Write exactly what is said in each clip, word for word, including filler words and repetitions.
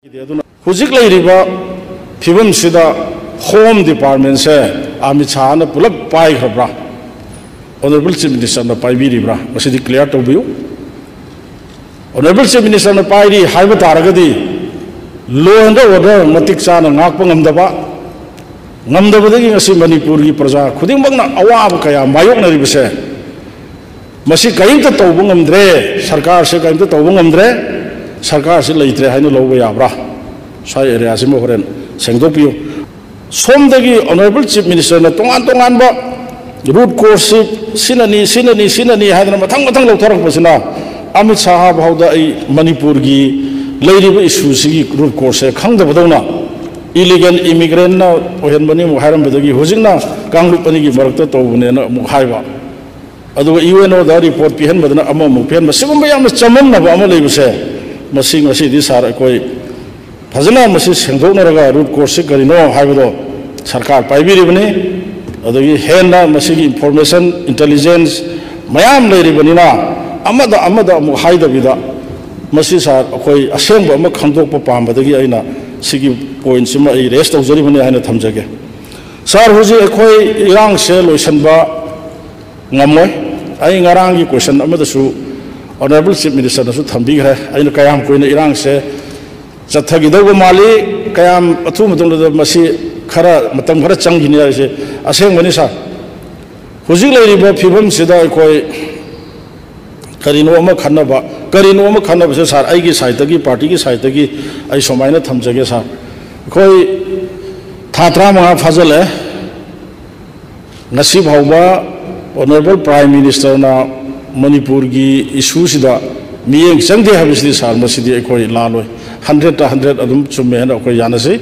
ꯑꯗꯨꯅ ꯍꯧꯖꯤꯛ ꯂꯩꯔꯤꯕ ꯐꯤꯕꯝꯁꯤꯗ ꯍꯣꯝ ꯗꯤꯄꯥꯔꯠꯃꯦꯟꯁꯦ ꯑꯃꯤꯠ ꯁꯥꯍꯅ ꯄꯨꯂꯞ ꯄꯥꯏꯈ꯭ꯔꯕ꯭ꯔꯥ? Honourable chief ꯃꯤꯅꯤꯁꯇꯔꯅ ꯄꯥꯏꯕꯤꯔꯤꯕ꯭ꯔꯥ? ꯃꯁꯤꯗꯤ ꯀ꯭ꯂꯤꯌꯥꯔ ꯇꯧꯕꯤꯌꯨ꯫ ꯑꯣꯅꯔꯦꯕꯜ ꯆꯤꯐ ꯃꯤꯅꯤꯁꯇꯔꯅ ꯄꯥꯏꯔꯤ ꯍꯥꯏꯕ ꯇꯥꯔꯒꯗꯤ, ꯂꯣ ꯑꯦꯟ ꯑꯣꯔꯗꯔ ꯃꯇꯤꯛ ꯆꯥꯅ ꯉꯥꯛꯄ ꯉꯝꯗꯕ, ꯉꯝꯗꯕꯗꯒꯤ ꯉꯁꯤ ꯃꯅꯤꯄꯨꯔꯒꯤ ꯄ꯭ꯔꯖꯥ ꯈꯨꯗꯤꯡꯃꯛꯅ ꯑꯋꯥꯕ ꯀꯌꯥ ꯃꯥꯌꯣꯛꯅꯔꯤꯕꯁꯦ, ꯃꯁꯤ ꯀꯔꯤꯝꯇ ꯇꯧꯕ ꯉꯝꯗ꯭ꯔꯦ, ꯁꯔꯀꯥꯔꯁꯦ ꯀꯔꯤꯝꯇ ꯇꯧꯕ ꯉꯝꯗ꯭ꯔꯦ, ꯁꯔꯀꯥꯔꯁꯤ ꯂꯩꯇ꯭ꯔꯦ ꯍꯥꯏꯅ ꯂꯧꯕ ꯌꯥꯕ꯭ꯔꯥ? ꯁ꯭ꯋꯥꯏ ꯑꯦꯔꯤꯌꯥꯁꯤꯃ ꯍꯣꯔꯦꯟ ꯁꯦꯡꯗꯣꯛꯄꯤꯌꯨ꯫ ꯁꯣꯝꯗꯒꯤ ꯑꯣꯅꯔꯦꯕꯜ ꯆꯤꯐ ꯃꯤꯅꯤꯁꯇꯔꯅ ꯇꯣꯉꯥꯟ ꯇꯣꯉꯥꯟꯕ ꯔꯨꯠ ꯀꯣꯔꯁꯁꯤ ꯁꯤꯅꯅꯤ, ꯁꯤꯅꯅꯤ, ꯁꯤꯅꯅꯤ ꯍꯥꯏꯗꯅ ꯃꯊꯪ ꯃꯊꯪ ꯂꯧꯊꯔꯛꯄꯁꯤꯅ, ꯑꯃꯤꯠ ꯁꯥꯍ ꯐꯥꯎꯗ ꯑꯩ ꯃꯅꯤꯄꯨꯔꯒꯤ ꯂꯩꯔꯤꯕ ꯏꯁꯨꯁꯤꯒꯤ ꯔꯨꯠ ꯀꯣꯔꯁꯁꯦ ꯈꯪꯗꯕꯗꯧꯅ, ꯏꯂꯤꯒꯦꯜ ꯏꯃꯤꯒ꯭ꯔꯦꯟꯅ ꯑꯣꯏꯍꯟꯕꯅꯤ ꯑꯃꯨꯛ ꯍꯥꯏꯔꯝꯕꯗꯒꯤ ꯍꯧꯖꯤꯛꯅ ꯀꯥꯡꯂꯨꯞ ꯑꯅꯤꯒꯤ ꯃꯔꯛꯇ ꯇꯧꯕꯅꯦꯅ ꯑꯃꯨꯛ ꯍꯥꯏꯕ, ꯑꯗꯨꯒ ꯌꯨ ꯑꯦꯟ ꯑꯣꯗ ꯔꯤꯄꯣꯔꯠ ꯄꯤꯍꯟꯕꯗꯅ ꯑꯃꯃꯨꯛ ꯄꯤꯍꯟꯕ, ꯁꯤꯒꯨꯝꯕ ꯌꯥꯝꯅ ꯆꯃꯝꯅꯕ ꯑꯃ ꯂꯩꯕꯁꯦ, ꯃꯁꯤ ꯉꯁꯤꯗꯤ ꯁꯥꯔ ꯑꯩꯈꯣꯏ ꯐꯖꯅ ꯃꯁꯤ ꯁꯦꯡꯗꯣꯛꯅꯔꯒ ꯔꯨꯠ ꯀꯣꯔꯁꯁꯤ ꯀꯔꯤꯅꯣ ꯍꯥꯏꯕꯗꯣ ꯁꯔꯀꯥꯔ ꯄꯥꯏꯕꯤꯔꯤꯕꯅꯤ꯫ ꯑꯗꯒꯤ ꯍꯦꯟꯅ ꯃꯁꯤꯒꯤ ꯏꯟꯐꯣꯔꯃꯦꯁꯟ, ꯏꯟꯇꯦꯂꯤꯖꯦꯟꯁ ꯃꯌꯥꯝ ꯂꯩꯔꯤꯕꯅꯤꯅ, ꯑꯃꯗ ꯑꯃꯗ ꯑꯃꯨꯛ ꯍꯥꯏꯗꯕꯤꯗ, ꯃꯁꯤ ꯁꯥꯔ ꯑꯩꯈꯣꯏ ꯑꯁꯦꯡꯕ ꯑꯃ ꯈꯪꯗꯣꯛꯄ ꯄꯥꯝꯕꯗꯒꯤ ꯑꯩꯅ ꯁꯤꯒꯤ ꯄꯣꯏꯟꯠꯁꯤꯃ ꯑꯩ ꯔꯦꯁ ꯇꯧꯖꯔꯤꯕꯅꯤ ꯍꯥꯏꯅ ꯊꯝꯖꯒꯦ꯫ ꯁꯥꯔ, ꯍꯧꯖꯤꯛ ꯑꯩꯈꯣꯏ ꯏꯔꯥꯡꯁꯦ ꯂꯣꯏꯁꯤꯟꯕ ꯉꯝꯃꯣꯏ꯫ ꯑꯩ ꯉꯔꯥꯡꯒꯤ ꯀꯣꯏꯁꯟ ꯑꯃꯗꯁꯨ ꯑꯣꯅꯔꯦꯕꯜ ꯆꯤꯐ ꯃꯤꯅꯤꯁꯇꯔꯅꯁꯨ ꯊꯝꯕꯤꯈ꯭ꯔꯦ, ꯑꯩꯅ ꯀꯌꯥꯝ ꯀꯨꯏꯅ ꯏꯔꯥꯡꯁꯦ ꯆꯠꯊꯈꯤꯗꯧꯕ ꯃꯥꯜꯂꯤ, ꯀꯌꯥꯝ ꯑꯊꯨꯕ ꯃꯇꯝꯗ ꯃꯁꯤ ꯈꯔ, ꯃꯇꯝ ꯈꯔ ꯆꯪꯈꯤꯅꯤ ꯍꯥꯏꯁꯦ ꯑꯁꯦꯡꯕꯅꯤ ꯁꯥꯔ꯫ ꯍꯧꯖꯤꯛ ꯂꯩꯔꯤꯕ ꯐꯤꯕꯝꯁꯤꯗ ꯑꯩꯈꯣꯏ ꯀꯔꯤꯅꯣ ꯑꯃ ꯈꯟꯅꯕ, ꯀꯔꯤꯅꯣ ꯑꯃ ꯈꯟꯅꯕꯁꯦ ꯁꯥꯔ, ꯑꯩꯒꯤ ꯁꯥꯏꯠꯇꯒꯤ, ꯄꯥꯔꯇꯤꯒꯤ ꯁꯥꯏꯠꯇꯒꯤ ꯑꯩ ꯁꯨꯃꯥꯏꯅ ꯊꯝꯖꯒꯦ ꯁꯥꯔ꯫ ꯑꯩꯈꯣꯏ ꯊꯥ ꯇꯔꯥꯃꯉꯥ ꯐꯥꯖꯤꯜꯂꯛꯑꯦ꯫ ꯉꯁꯤ ꯐꯥꯎꯕ ꯑꯣꯅꯔꯦꯕꯜ ꯄ꯭ꯔꯥꯏꯝ ꯃꯤꯅꯤꯁꯇꯔꯅ ꯃꯅꯤꯄꯨꯔꯒꯤ ꯏꯁꯨꯁꯤꯗ ꯃꯤꯠꯌꯦꯡ ꯆꯪꯗꯦ ꯍꯥꯏꯕꯁꯤꯗꯤ ꯁꯥꯔ, ꯃꯁꯤꯗꯤ ꯑꯩꯈꯣꯏ ꯂꯥꯜꯂꯣꯏ, ꯍꯟꯗ꯭ꯔꯦꯠꯇ ꯍꯟꯗ꯭ꯔꯦꯠ ꯑꯗꯨꯝ ꯆꯨꯝꯃꯦ ꯍꯥꯏꯅ ꯑꯩꯈꯣꯏ ꯌꯥꯅꯖꯩ꯫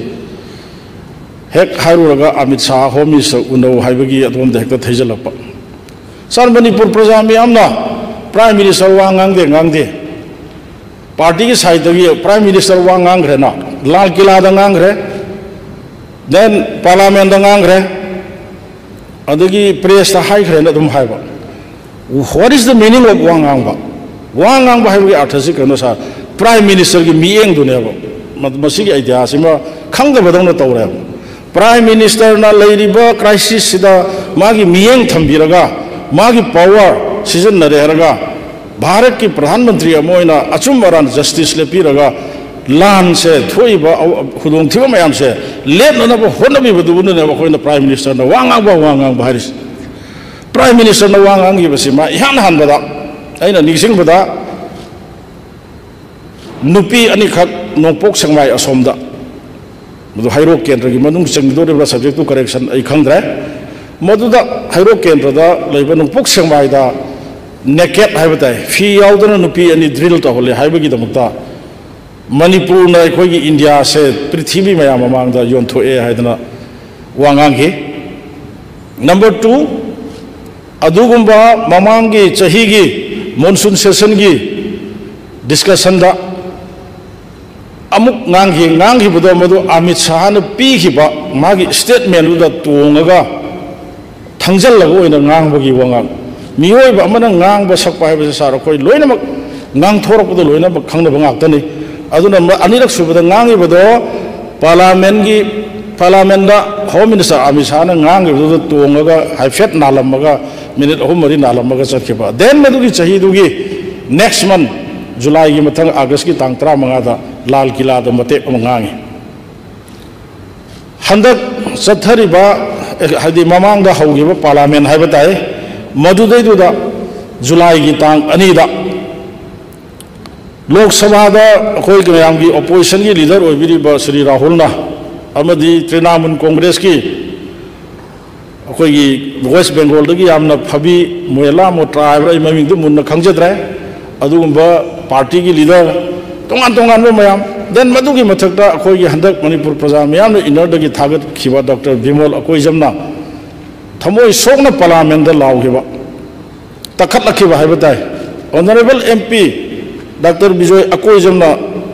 ꯍꯦꯛ ꯍꯥꯏꯔꯨꯔꯒ ꯑꯃꯤꯠ ꯁꯥꯍ ꯍꯣꯝ ꯃꯤꯅꯤꯁꯇꯔ ꯎꯅꯧ ꯍꯥꯏꯕꯒꯤ ꯑꯗꯣꯝꯗ ꯍꯦꯛꯇ ꯊꯩꯖꯤꯜꯂꯛꯄ꯫ ꯁꯥꯔ, ꯃꯅꯤꯄꯨꯔ ꯄ꯭ꯔꯖꯥ ꯃꯤꯌꯥꯝꯅ ꯄ꯭ꯔꯥꯏꯝ ꯃꯤꯅꯤꯁꯇꯔ ꯋꯥ ꯉꯥꯡꯗꯦ, ꯉꯥꯡꯗꯦ, ꯄꯥꯔꯇꯤꯒꯤ ꯁꯥꯏꯠꯇꯒꯤ ꯄ꯭ꯔꯥꯏꯝ ꯃꯤꯅꯤꯁꯇꯔ ꯋꯥ ꯉꯥꯡꯈ꯭ꯔꯦꯅ, ꯂꯥꯜ ꯀꯤꯂꯥꯗ ꯉꯥꯡꯈ꯭ꯔꯦ, ꯗꯦꯟ ꯄꯥꯔꯂꯥꯃꯦꯟꯗ ꯉꯥꯡꯈ꯭ꯔꯦ, ꯑꯗꯒꯤ ꯄ꯭ꯔꯦꯁꯇ ꯍꯥꯏꯈ꯭ꯔꯦꯅ ꯑꯗꯨꯝ ꯍꯥꯏꯕ꯫ What is the meaning of ꯋꯥ ꯉꯥꯡꯕ? ꯋꯥ ꯉꯥꯡꯕ ꯍꯥꯏꯕꯒꯤ ꯑꯥꯔꯊꯁꯤ ꯀꯩꯅꯣ ꯁꯥꯔ? ꯄ꯭ꯔꯥꯏꯝ ꯃꯤꯅꯤꯁꯇꯔꯒꯤ ꯃꯤꯠꯌꯦꯡꯗꯨꯅꯦꯕ꯫ ꯃꯁꯤꯒꯤ ꯑꯥꯏꯗꯤꯌꯥꯁꯤꯃ ꯈꯪꯗꯕꯗꯧꯅ ꯇꯧꯔꯦꯕ꯫ ꯄ꯭ꯔꯥꯏꯝ ꯃꯤꯅꯤꯁꯇꯔꯅ ꯂꯩꯔꯤꯕ ꯀ꯭ꯔꯥꯏꯁꯤꯁꯁꯤꯗ ꯃꯥꯒꯤ ꯃꯤꯠꯌꯦꯡ ꯊꯝꯕꯤꯔꯒ, ꯃꯥꯒꯤ ꯄꯋꯥꯔ ꯁꯤꯖꯤꯟꯅꯔꯦ ꯍꯥꯏꯔꯒ, ꯚꯥꯔꯠꯀꯤ ꯄ꯭ꯔꯙꯥꯟ ꯃꯟꯇ꯭ꯔꯤ ꯑꯃ ꯑꯣꯏꯅ ꯑꯆꯨꯝ ꯑꯔꯥꯟ ꯖꯁꯇꯤꯁ ꯂꯦꯞꯄꯤꯔꯒ, ꯂꯥꯟꯁꯦ ꯊꯣꯛꯏꯕ ꯑꯋ-, ꯈꯨꯗꯣꯡꯊꯤꯕ ꯃꯌꯥꯝꯁꯦ ꯂꯦꯞꯅꯅꯕ ꯍꯣꯠꯅꯕꯤꯕꯗꯨꯕꯨꯅꯦꯕ ꯑꯩꯈꯣꯏꯅ ꯄ꯭ꯔꯥꯏꯝ ꯃꯤꯅꯤꯁꯇꯔꯅ ꯋꯥ ꯉꯥꯡꯕ, ꯋꯥ ꯉꯥꯡꯕ ꯍꯥꯏꯔꯤꯁꯦ꯫ ꯄ꯭ꯔꯥꯏꯝ ꯃꯤꯅꯤꯁꯇꯔꯅ ꯋꯥ ꯉꯥꯡꯈꯤꯕꯁꯤ ꯃꯥ ꯏꯍꯥꯟ ꯍꯥꯟꯕꯗ ꯑꯩꯅ ꯅꯤꯡꯁꯤꯡꯕꯗ ꯅꯨꯄꯤ ꯑꯅꯤꯈꯛ ꯅꯣꯡꯄꯣꯛ ꯁꯦꯛꯃꯥꯏ ꯑꯁꯣꯝꯗ, ꯃꯗꯨ ꯍꯩꯔꯣꯛ ꯀꯦꯟꯗ꯭ꯔꯒꯤ ꯃꯅꯨꯡ ꯆꯪꯒꯗꯧꯔꯤꯕ꯭ꯔꯥ, subject to correction ꯑꯩ ꯈꯪꯗ꯭ꯔꯦ꯫ ꯃꯗꯨꯗ ꯍꯩꯔꯣꯛ ꯀꯦꯟꯗ꯭ꯔꯗ ꯂꯩꯕ ꯅꯣꯡꯄꯣꯛ ꯁꯦꯛꯃꯥꯏꯗ naked ꯍꯥꯏꯕ ꯇꯥꯏ, ꯐꯤ ꯌꯥꯎꯗꯅ ꯅꯨꯄꯤ ꯑꯅꯤ drill ꯇꯧꯍꯜꯂꯦ ꯍꯥꯏꯕꯒꯤꯗꯃꯛꯇ ꯃꯅꯤꯄꯨꯔꯅ ꯑꯩꯈꯣꯏꯒꯤ ꯏꯟꯗꯤꯌꯥꯁꯦ ꯄ꯭ꯔꯤꯊꯤꯕꯤ ꯃꯌꯥꯝ ꯃꯃꯥꯡꯗ ꯌꯣꯟꯊꯣꯛꯑꯦ ꯍꯥꯏꯗꯅ ꯋꯥ ꯉꯥꯡꯈꯤ꯫ Number two, ꯑꯗꯨꯒꯨꯝꯕ ꯃꯃꯥꯡꯒꯤ ꯆꯍꯤꯒꯤ monsoon sessionꯒꯤ discussionꯗ ꯑꯃꯨꯛ ꯉꯥꯡꯈꯤ꯫ ꯉꯥꯡꯈꯤꯕꯗꯣ ꯃꯗꯨ ꯑꯃꯤꯠ ꯁꯥꯍꯅ ꯄꯤꯈꯤꯕ ꯃꯥꯒꯤ statementꯗꯨꯗ ꯇꯣꯡꯉꯒ ꯊꯪꯖꯜꯂꯒ ꯑꯣꯏꯅ ꯉꯥꯡꯕꯒꯤ ꯋꯥꯉꯥꯡ꯫ ꯃꯤꯑꯣꯏꯕ ꯑꯃꯅ ꯉꯥꯡꯕ ꯁꯛꯄ ꯍꯥꯏꯕꯁꯦ, ꯁꯥꯔ, ꯑꯩꯈꯣꯏ ꯂꯣꯏꯅꯃꯛ ꯉꯥꯡꯊꯣꯔꯛꯄꯗ ꯂꯣꯏꯅꯃꯛ ꯈꯪꯅꯕ ꯉꯥꯛꯇꯅꯤ꯫ ꯑꯗꯨꯅ ꯃ-, ꯑꯅꯤꯔꯛ ꯁꯨꯕꯗ ꯉꯥꯡꯉꯤꯕꯗꯣ ꯄꯥꯔꯂꯥꯃꯦꯟꯒꯤ, ꯄꯥꯔꯂꯥꯃꯦꯟꯗ ꯍꯣꯝ ꯃꯤꯅꯤꯁꯇꯔ ꯑꯃꯤꯠ ꯁꯥꯍꯅ ꯉꯥꯡꯉꯤꯕꯗꯨꯗ ꯇꯣꯡꯉꯒ ꯍꯥꯏꯐꯦꯠ ꯅꯥꯜꯂꯝꯃꯒ, ꯃꯤꯅꯤꯠ ꯑꯍꯨꯝ ꯃꯔꯤ ꯅꯥꯜꯂꯝꯃꯒ ꯆꯠꯈꯤꯕ꯫ Then ꯃꯗꯨꯒꯤ ꯆꯍꯤꯗꯨꯒꯤ next month, ꯖꯨꯂꯥꯏꯒꯤ ꯃꯊꯪ ꯑꯥꯒꯁꯀꯤ ꯇꯥꯡ ꯇꯔꯥꯃꯉꯥꯗ ꯂꯥꯜ ꯀꯤꯂꯥꯗ ꯃꯇꯦꯛ ꯑꯃ ꯉꯥꯡꯉꯤ꯫ ꯍꯟꯗꯛ ꯆꯠꯊꯔꯤꯕ, ꯑꯦ, ꯍꯥꯏꯗꯤ ꯃꯃꯥꯡꯗ ꯍꯧꯈꯤꯕ ꯄꯥꯔꯂꯥꯃꯦꯟ ꯍꯥꯏꯕ ꯇꯥꯏ, ꯃꯗꯨꯗꯩꯗꯨꯗ ꯖꯨꯂꯥꯏꯒꯤ ꯇꯥꯡ ꯑꯅꯤꯗ ꯂꯣꯛ ꯁꯚꯥꯗ ꯑꯩꯈꯣꯏ ꯃꯌꯥꯝꯒꯤ oppositionꯒꯤ leader ꯑꯣꯏꯕꯤꯔꯤꯕ ꯁ꯭ꯔꯤ ꯔꯥꯍꯨꯜꯅ ꯑꯃꯗꯤ ꯇ꯭ꯔꯤꯅꯥꯃꯨꯜ ꯀꯣꯡꯒ꯭ꯔꯦꯁꯀꯤ ꯑꯩꯈꯣꯏꯒꯤ West Bengalꯗꯒꯤ ꯌꯥꯝꯅ ꯐꯕꯤ, ꯃꯣꯌꯦꯂꯥ ꯃꯣꯇ꯭ꯔꯥ ꯍꯥꯏꯕ꯭ꯔꯥ, ꯑꯩ ꯃꯃꯤꯡꯗꯨ ꯃꯨꯟꯅ ꯈꯪꯖꯗ꯭ꯔꯦ, ꯑꯗꯨꯒꯨꯝꯕ partyꯒꯤ leader, ꯇꯣꯉꯥꯟ ꯇꯣꯉꯥꯟꯕ ꯃꯌꯥꯝ, then ꯃꯗꯨꯒꯤ ꯃꯊꯛꯇ ꯑꯩꯈꯣꯏꯒꯤ ꯍꯟꯗꯛ ꯃꯅꯤꯄꯨꯔ ꯄ꯭ꯔꯖꯥ ꯃꯤꯌꯥꯝꯅ innerꯗꯒꯤ ꯊꯥꯒꯠꯈꯤꯕ ꯗꯣꯛꯇꯔ ꯕꯤꯃꯣꯜ ꯑꯀꯣꯏꯖꯝꯅ ꯊꯃꯣꯏ ꯁꯣꯛꯅ ꯄꯥꯔꯂꯥꯃꯦꯟꯗ ꯂꯥꯎꯈꯤꯕ, ꯇꯛꯈꯠꯂꯛꯈꯤꯕ ꯍꯥꯏꯕ ꯇꯥꯏ꯫ Honourable MP doctor Bijoy ꯑꯀꯣꯏꯖꯝꯅ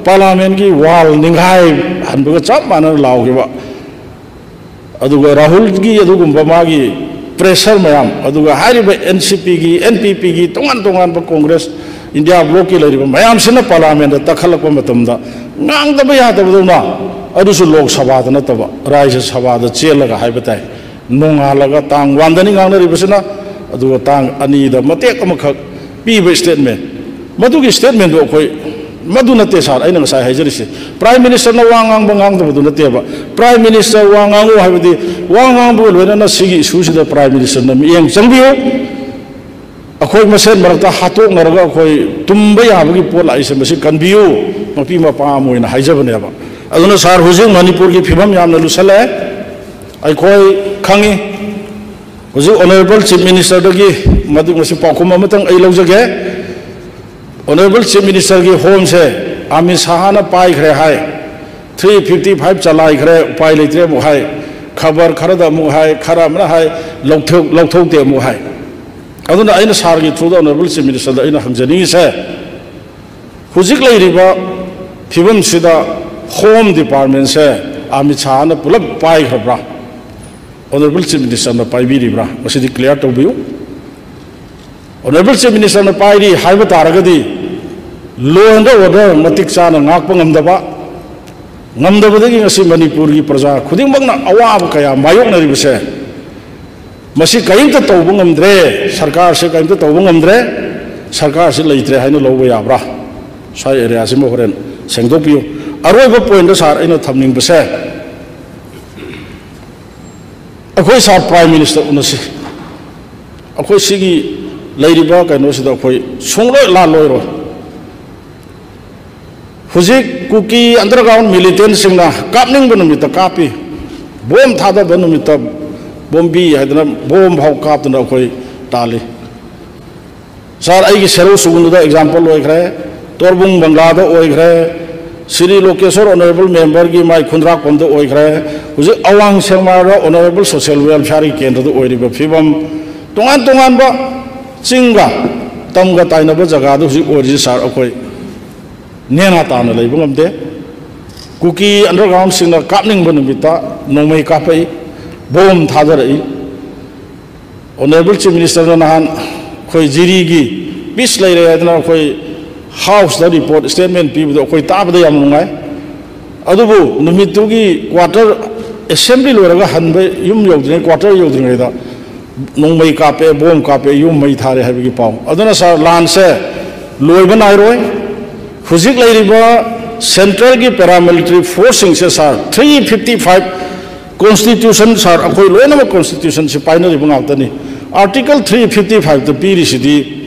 ꯄꯥꯔꯂꯥꯃꯦꯟꯒꯤ wall ꯅꯤꯡꯈꯥꯏ ꯍꯟꯕꯒ ꯆꯞ ꯃꯥꯟꯅꯅ ꯂꯥꯎꯈꯤꯕ, ꯑꯗꯨꯒ ꯔꯥꯍꯨꯜꯒꯤ ꯑꯗꯨꯒꯨꯝꯕ ꯃꯥꯒꯤ pressure ꯃꯌꯥꯝ, ꯑꯗꯨꯒ ꯍꯥꯏꯔꯤꯕ NCPꯒꯤ, NPPꯒꯤ, ꯇꯣꯉꯥꯟ ꯇꯣꯉꯥꯟꯕ ꯀꯣꯡꯒ꯭ꯔꯦꯁ, ꯏꯟꯗꯤꯌꯥ ꯕ꯭ꯂꯣꯛꯀꯤ ꯂꯩꯔꯤꯕ ꯃꯌꯥꯝꯁꯤꯅ ꯄꯥꯔꯂꯥꯃꯦꯟꯗ ꯇꯛꯈꯠꯂꯛꯄ ꯃꯇꯝꯗ ꯉꯥꯡꯗꯕ ꯌꯥꯗꯕꯗꯧꯅ, ꯑꯗꯨꯁꯨ ꯂꯣꯛ ꯁꯚꯥꯗ ꯅꯠꯇꯕ ꯔꯥꯖ꯭ꯌ ꯁꯚꯥꯗ ꯆꯦꯜꯂꯒ ꯍꯥꯏꯕ ꯇꯥꯏ꯫ ꯅꯣꯡꯉꯥꯜꯂꯒ ꯇꯥꯡ ꯋꯥꯟꯗꯅꯤ ꯉꯥꯡꯅꯔꯤꯕꯁꯤꯅ, ꯑꯗꯨꯒ ꯇꯥꯡ ꯑꯅꯤꯗ ꯃꯇꯦꯛ ꯑꯃꯈꯛ ꯄꯤꯕ statement, ꯃꯗꯨꯒꯤ statementꯗꯨ ꯑꯩꯈꯣꯏ, ꯃꯗꯨ ꯅꯠꯇꯦ ꯁꯥꯔ ꯑꯩꯅ ꯉꯁꯥꯏ ꯍꯥꯏꯖꯔꯤꯁꯦ꯫ Prime Ministerꯅ ꯋꯥ ꯉꯥꯡꯕ ꯉꯥꯡꯗꯕꯗꯨ ꯅꯠꯇꯦꯕ꯫ Prime Minister ꯋꯥ ꯉꯥꯡꯉꯨ ꯍꯥꯏꯕꯗꯤ ꯋꯥ ꯉꯥꯡꯕꯒ ꯂꯣꯏꯅꯅ ꯁꯤꯒꯤ issueꯁꯤꯗ Prime Ministerꯅ ꯃꯤꯠꯌꯦꯡ ꯆꯪꯕꯤꯌꯨ꯫ ꯑꯩꯈꯣꯏ ꯃꯁꯦꯟ ꯃꯔꯛꯇ ꯍꯥꯠꯇꯣꯛꯅꯔꯒ ꯑꯩꯈꯣꯏ ꯇꯨꯝꯕ ꯌꯥꯕꯒꯤ ꯄꯣꯠ ꯂꯥꯛꯏꯁꯦ ꯃꯁꯤ ꯀꯟꯕꯤꯌꯨ꯫ ꯃꯄꯤ ꯃꯄꯥ ꯑꯃ ꯑꯣꯏꯅ ꯍꯥꯏꯖꯕꯅꯦꯕ꯫ ꯑꯗꯨꯅ ꯁꯥꯔ, ꯍꯧꯖꯤꯛ ꯃꯅꯤꯄꯨꯔꯒꯤ ꯐꯤꯕꯝ ꯌꯥꯝꯅ ꯂꯨꯁꯜꯂꯛꯑꯦ꯫ ꯑꯩꯈꯣꯏ ꯈꯪꯉꯤ꯫ ꯍꯧꯖꯤꯛ Honourable Chief Ministerꯗꯒꯤ ꯃꯗꯨ, ꯃꯁꯤ ꯄꯥꯎꯈꯨꯝ ꯑꯃꯇꯪ ꯑꯩ ꯂꯧꯖꯒꯦ꯫ Honourable Chief Ministerꯒꯤ homeꯁꯦ ꯑꯃꯤꯠ ꯁꯥꯍꯅ ꯄꯥꯏꯈ꯭ꯔꯦ ꯍꯥꯏ, three fifty five ꯆꯂꯥꯏꯈ꯭ꯔꯦ, ꯎꯄꯥꯏ ꯂꯩꯇ꯭ꯔꯦ ꯑꯃꯨꯛ ꯍꯥꯏ, ꯈꯕꯔ ꯈꯔꯗ ꯑꯃꯨꯛ ꯍꯥꯏ, ꯈꯔ ꯑꯃꯅ ꯍꯥꯏ, ꯂꯧꯊꯣꯛ-, ꯂꯧꯊꯣꯛꯇꯦ ꯑꯃꯨꯛ ꯍꯥꯏ꯫ ꯑꯗꯨꯅ ꯑꯩꯅ ꯁꯥꯔꯒꯤ throughꯗ Honourable Chief Ministerꯗ ꯑꯩꯅ ꯍꯪꯖꯅꯤꯡꯉꯤꯁꯦ, ꯍꯧꯖꯤꯛ ꯂꯩꯔꯤꯕ ꯐꯤꯕꯝꯁꯤꯗ Home Departmentꯁꯦ ꯑꯃꯤꯠ ꯁꯥꯍꯅ ꯄꯨꯂꯞ ꯄꯥꯏꯈ꯭ꯔꯕ꯭ꯔꯥ? Honourable Chief Ministerꯅ ꯄꯥꯏꯕꯤꯔꯤꯕ꯭ꯔꯥ? ꯃꯁꯤꯗꯤ clear ꯇꯧꯕꯤꯌꯨ꯫ Honourable Chief Ministerꯅ ꯄꯥꯏꯔꯤ ꯍꯥꯏꯕ ꯇꯥꯔꯒꯗꯤ, law and order ꯃꯇꯤꯛ ꯆꯥꯅ ꯉꯥꯛꯄ ꯉꯝꯗꯕ, ꯉꯝꯗꯕꯗꯒꯤ ꯉꯁꯤ ꯃꯅꯤꯄꯨꯔꯒꯤ ꯄ꯭ꯔꯖꯥ ꯈꯨꯗꯤꯡꯃꯛꯅ ꯑꯋꯥꯕ ꯀꯌꯥ ꯃꯥꯌꯣꯛꯅꯔꯤꯕꯁꯦ, ꯃꯁꯤ ꯀꯔꯤꯝꯇ ꯇꯧꯕ ꯉꯝꯗ꯭ꯔꯦ, ꯁꯔꯀꯥꯔꯁꯦ ꯀꯔꯤꯝꯇ ꯇꯧꯕ ꯉꯝꯗ꯭ꯔꯦ, ꯁꯔꯀꯥꯔꯁꯤ ꯂꯩꯇ꯭ꯔꯦ ꯍꯥꯏꯅ ꯂꯧꯕ ꯌꯥꯕ꯭ꯔꯥ? ꯁ꯭ꯋꯥꯏ areaꯁꯤꯃ ꯍꯣꯔꯦꯟ ꯁꯦꯡꯗꯣꯛꯄꯤꯌꯨ꯫ ꯑꯔꯣꯏꯕ pointꯇ ꯁꯥꯔ ꯑꯩꯅ ꯊꯝꯅꯤꯡꯕꯁꯦ, ꯑꯩꯈꯣꯏ ꯁꯥꯔ Prime Minister ꯎꯅꯁꯤ꯫ ꯑꯩꯈꯣꯏ ꯁꯤꯒꯤ ꯂꯩꯔꯤꯕ ꯀꯩꯅꯣꯁꯤꯗ ꯑꯩꯈꯣꯏ ꯁꯨꯡꯂꯣꯏ ꯂꯥꯜꯂꯣꯏꯔꯣꯏ꯫ ꯍꯧꯖꯤꯛ ꯀꯨꯀꯤ underground militantꯁꯤꯡꯅ ꯀꯥꯞꯅꯤꯡꯕ ꯅꯨꯃꯤꯠꯇ ꯀꯥꯞꯄꯤ, bomb ꯊꯥꯗꯕ ꯅꯨꯃꯤꯠꯇ ꯕꯣꯝꯕꯤ ꯍꯥꯏꯗꯅ bomb ꯐꯥꯎ ꯀꯥꯞꯇꯨꯅ ꯑꯩꯈꯣꯏ ꯇꯥꯜꯂꯤ꯫ ꯁꯥꯔ, ꯑꯩꯒꯤ ꯁꯦꯔꯧ ꯁꯨꯒꯨꯟꯗꯨꯗ example ꯑꯣꯏꯈ꯭ꯔꯦ, ꯇꯣꯔꯕꯨꯡ ꯕꯪꯒ꯭ꯂꯥꯗ ꯑꯣꯏꯈ꯭ꯔꯦ, ꯁ꯭ꯔꯤ ꯂꯣꯀꯦꯁꯣꯔ Honourable Memberꯒꯤ ꯃꯥꯏ ꯈꯨꯟꯗ꯭ꯔꯥꯛꯄꯝꯗ ꯑꯣꯏꯈ꯭ꯔꯦ, ꯍꯧꯖꯤꯛ ꯑꯋꯥꯡ ꯁꯦꯛꯃꯥꯏꯗ Honourable Social Welfareꯒꯤ ꯀꯦꯟꯗ꯭ꯔꯗ ꯑꯣꯏꯔꯤꯕ ꯐꯤꯕꯝ, ꯇꯣꯉꯥꯟ ꯇꯣꯉꯥꯟꯕ ꯆꯤꯡꯒ ꯇꯝꯒ ꯇꯥꯏꯅꯕ ꯖꯒꯥꯗ ꯍꯧꯖꯤꯛ ꯑꯣꯏꯔꯤꯁꯤ ꯁꯥꯔ, ꯑꯩꯈꯣꯏ ꯅꯦꯅꯥ ꯇꯥꯅ ꯂꯩꯕ ꯉꯝꯗꯦ꯫ ꯀꯨꯀꯤ undergroundꯁꯤꯡꯅ ꯀꯥꯞꯅꯤꯡꯕ ꯅꯨꯃꯤꯠꯇ ꯅꯣꯡꯃꯩ ꯀꯥꯞꯄꯛꯏ, bomb ꯊꯥꯗꯔꯛꯏ꯫ Honourable Chief Ministerꯅ ꯅꯍꯥꯟ ꯑꯩꯈꯣꯏ ꯖꯤꯔꯤꯒꯤ peace ꯂꯩꯔꯦ ꯍꯥꯏꯗꯅ ꯑꯩꯈꯣꯏ ꯍꯥꯎꯁꯇ ꯔꯤꯄꯣꯔꯠ ꯁ꯭ꯇꯦꯠꯃꯦꯟ ꯄꯤꯕꯗꯣ ꯑꯩꯈꯣꯏ ꯇꯥꯕꯗ ꯌꯥꯝ ꯅꯨꯡꯉꯥꯏ꯫ ꯑꯗꯨꯕꯨ ꯅꯨꯃꯤꯠꯇꯨꯒꯤ ꯀ꯭ꯋꯥꯇꯔ, ꯑꯦꯁꯦꯝꯕ꯭ꯂꯤ ꯂꯣꯏꯔꯒ ꯍꯟꯕ, ꯌꯨꯝ ꯌꯧꯗ꯭ꯔꯤꯉꯩ, ꯀ꯭ꯋꯥꯇꯔ ꯌꯧꯗ꯭ꯔꯤꯉꯩꯗ ꯅꯣꯡꯃꯩ ꯀꯥꯞꯄꯦ, ꯕꯣꯝ ꯀꯥꯞꯄꯦ, ꯌꯨꯝ ꯃꯩ ꯊꯥꯔꯦ ꯍꯥꯏꯕꯒꯤ ꯄꯥꯎ꯫ ꯑꯗꯨꯅ ꯁꯥꯔ, ꯂꯥꯟꯁꯦ ꯂꯣꯏꯕ ꯅꯥꯏꯔꯣꯏ꯫ ꯍꯧꯖꯤꯛ ꯂꯩꯔꯤꯕ ꯁꯦꯟꯇ꯭ꯔꯦꯜꯒꯤ ꯄꯦꯔꯥꯃꯤꯂꯤꯇꯔꯤ ꯐꯣꯔꯁꯁꯤꯡꯁꯦ ꯁꯥꯔ, ꯊ꯭ꯔꯤ ꯐꯤꯐꯇꯤ ꯐꯥꯏꯚ ꯀꯣꯟꯁꯇꯤꯇ꯭ꯌꯨꯁꯟ, ꯁꯥꯔ, ꯑꯩꯈꯣꯏ ꯂꯣꯏꯅꯃꯛ ꯀꯣꯟꯁꯇꯤꯇ꯭ꯌꯨꯁꯟꯁꯤ ꯄꯥꯏꯅꯔꯤꯕ ꯉꯥꯛꯇꯅꯤ꯫ ꯑꯥꯔꯇꯤꯀꯜ ꯊ꯭ꯔꯤ ꯐꯤꯐꯇꯤ ꯐꯥꯏꯚꯇ ꯄꯤꯔꯤꯁꯤꯗꯤ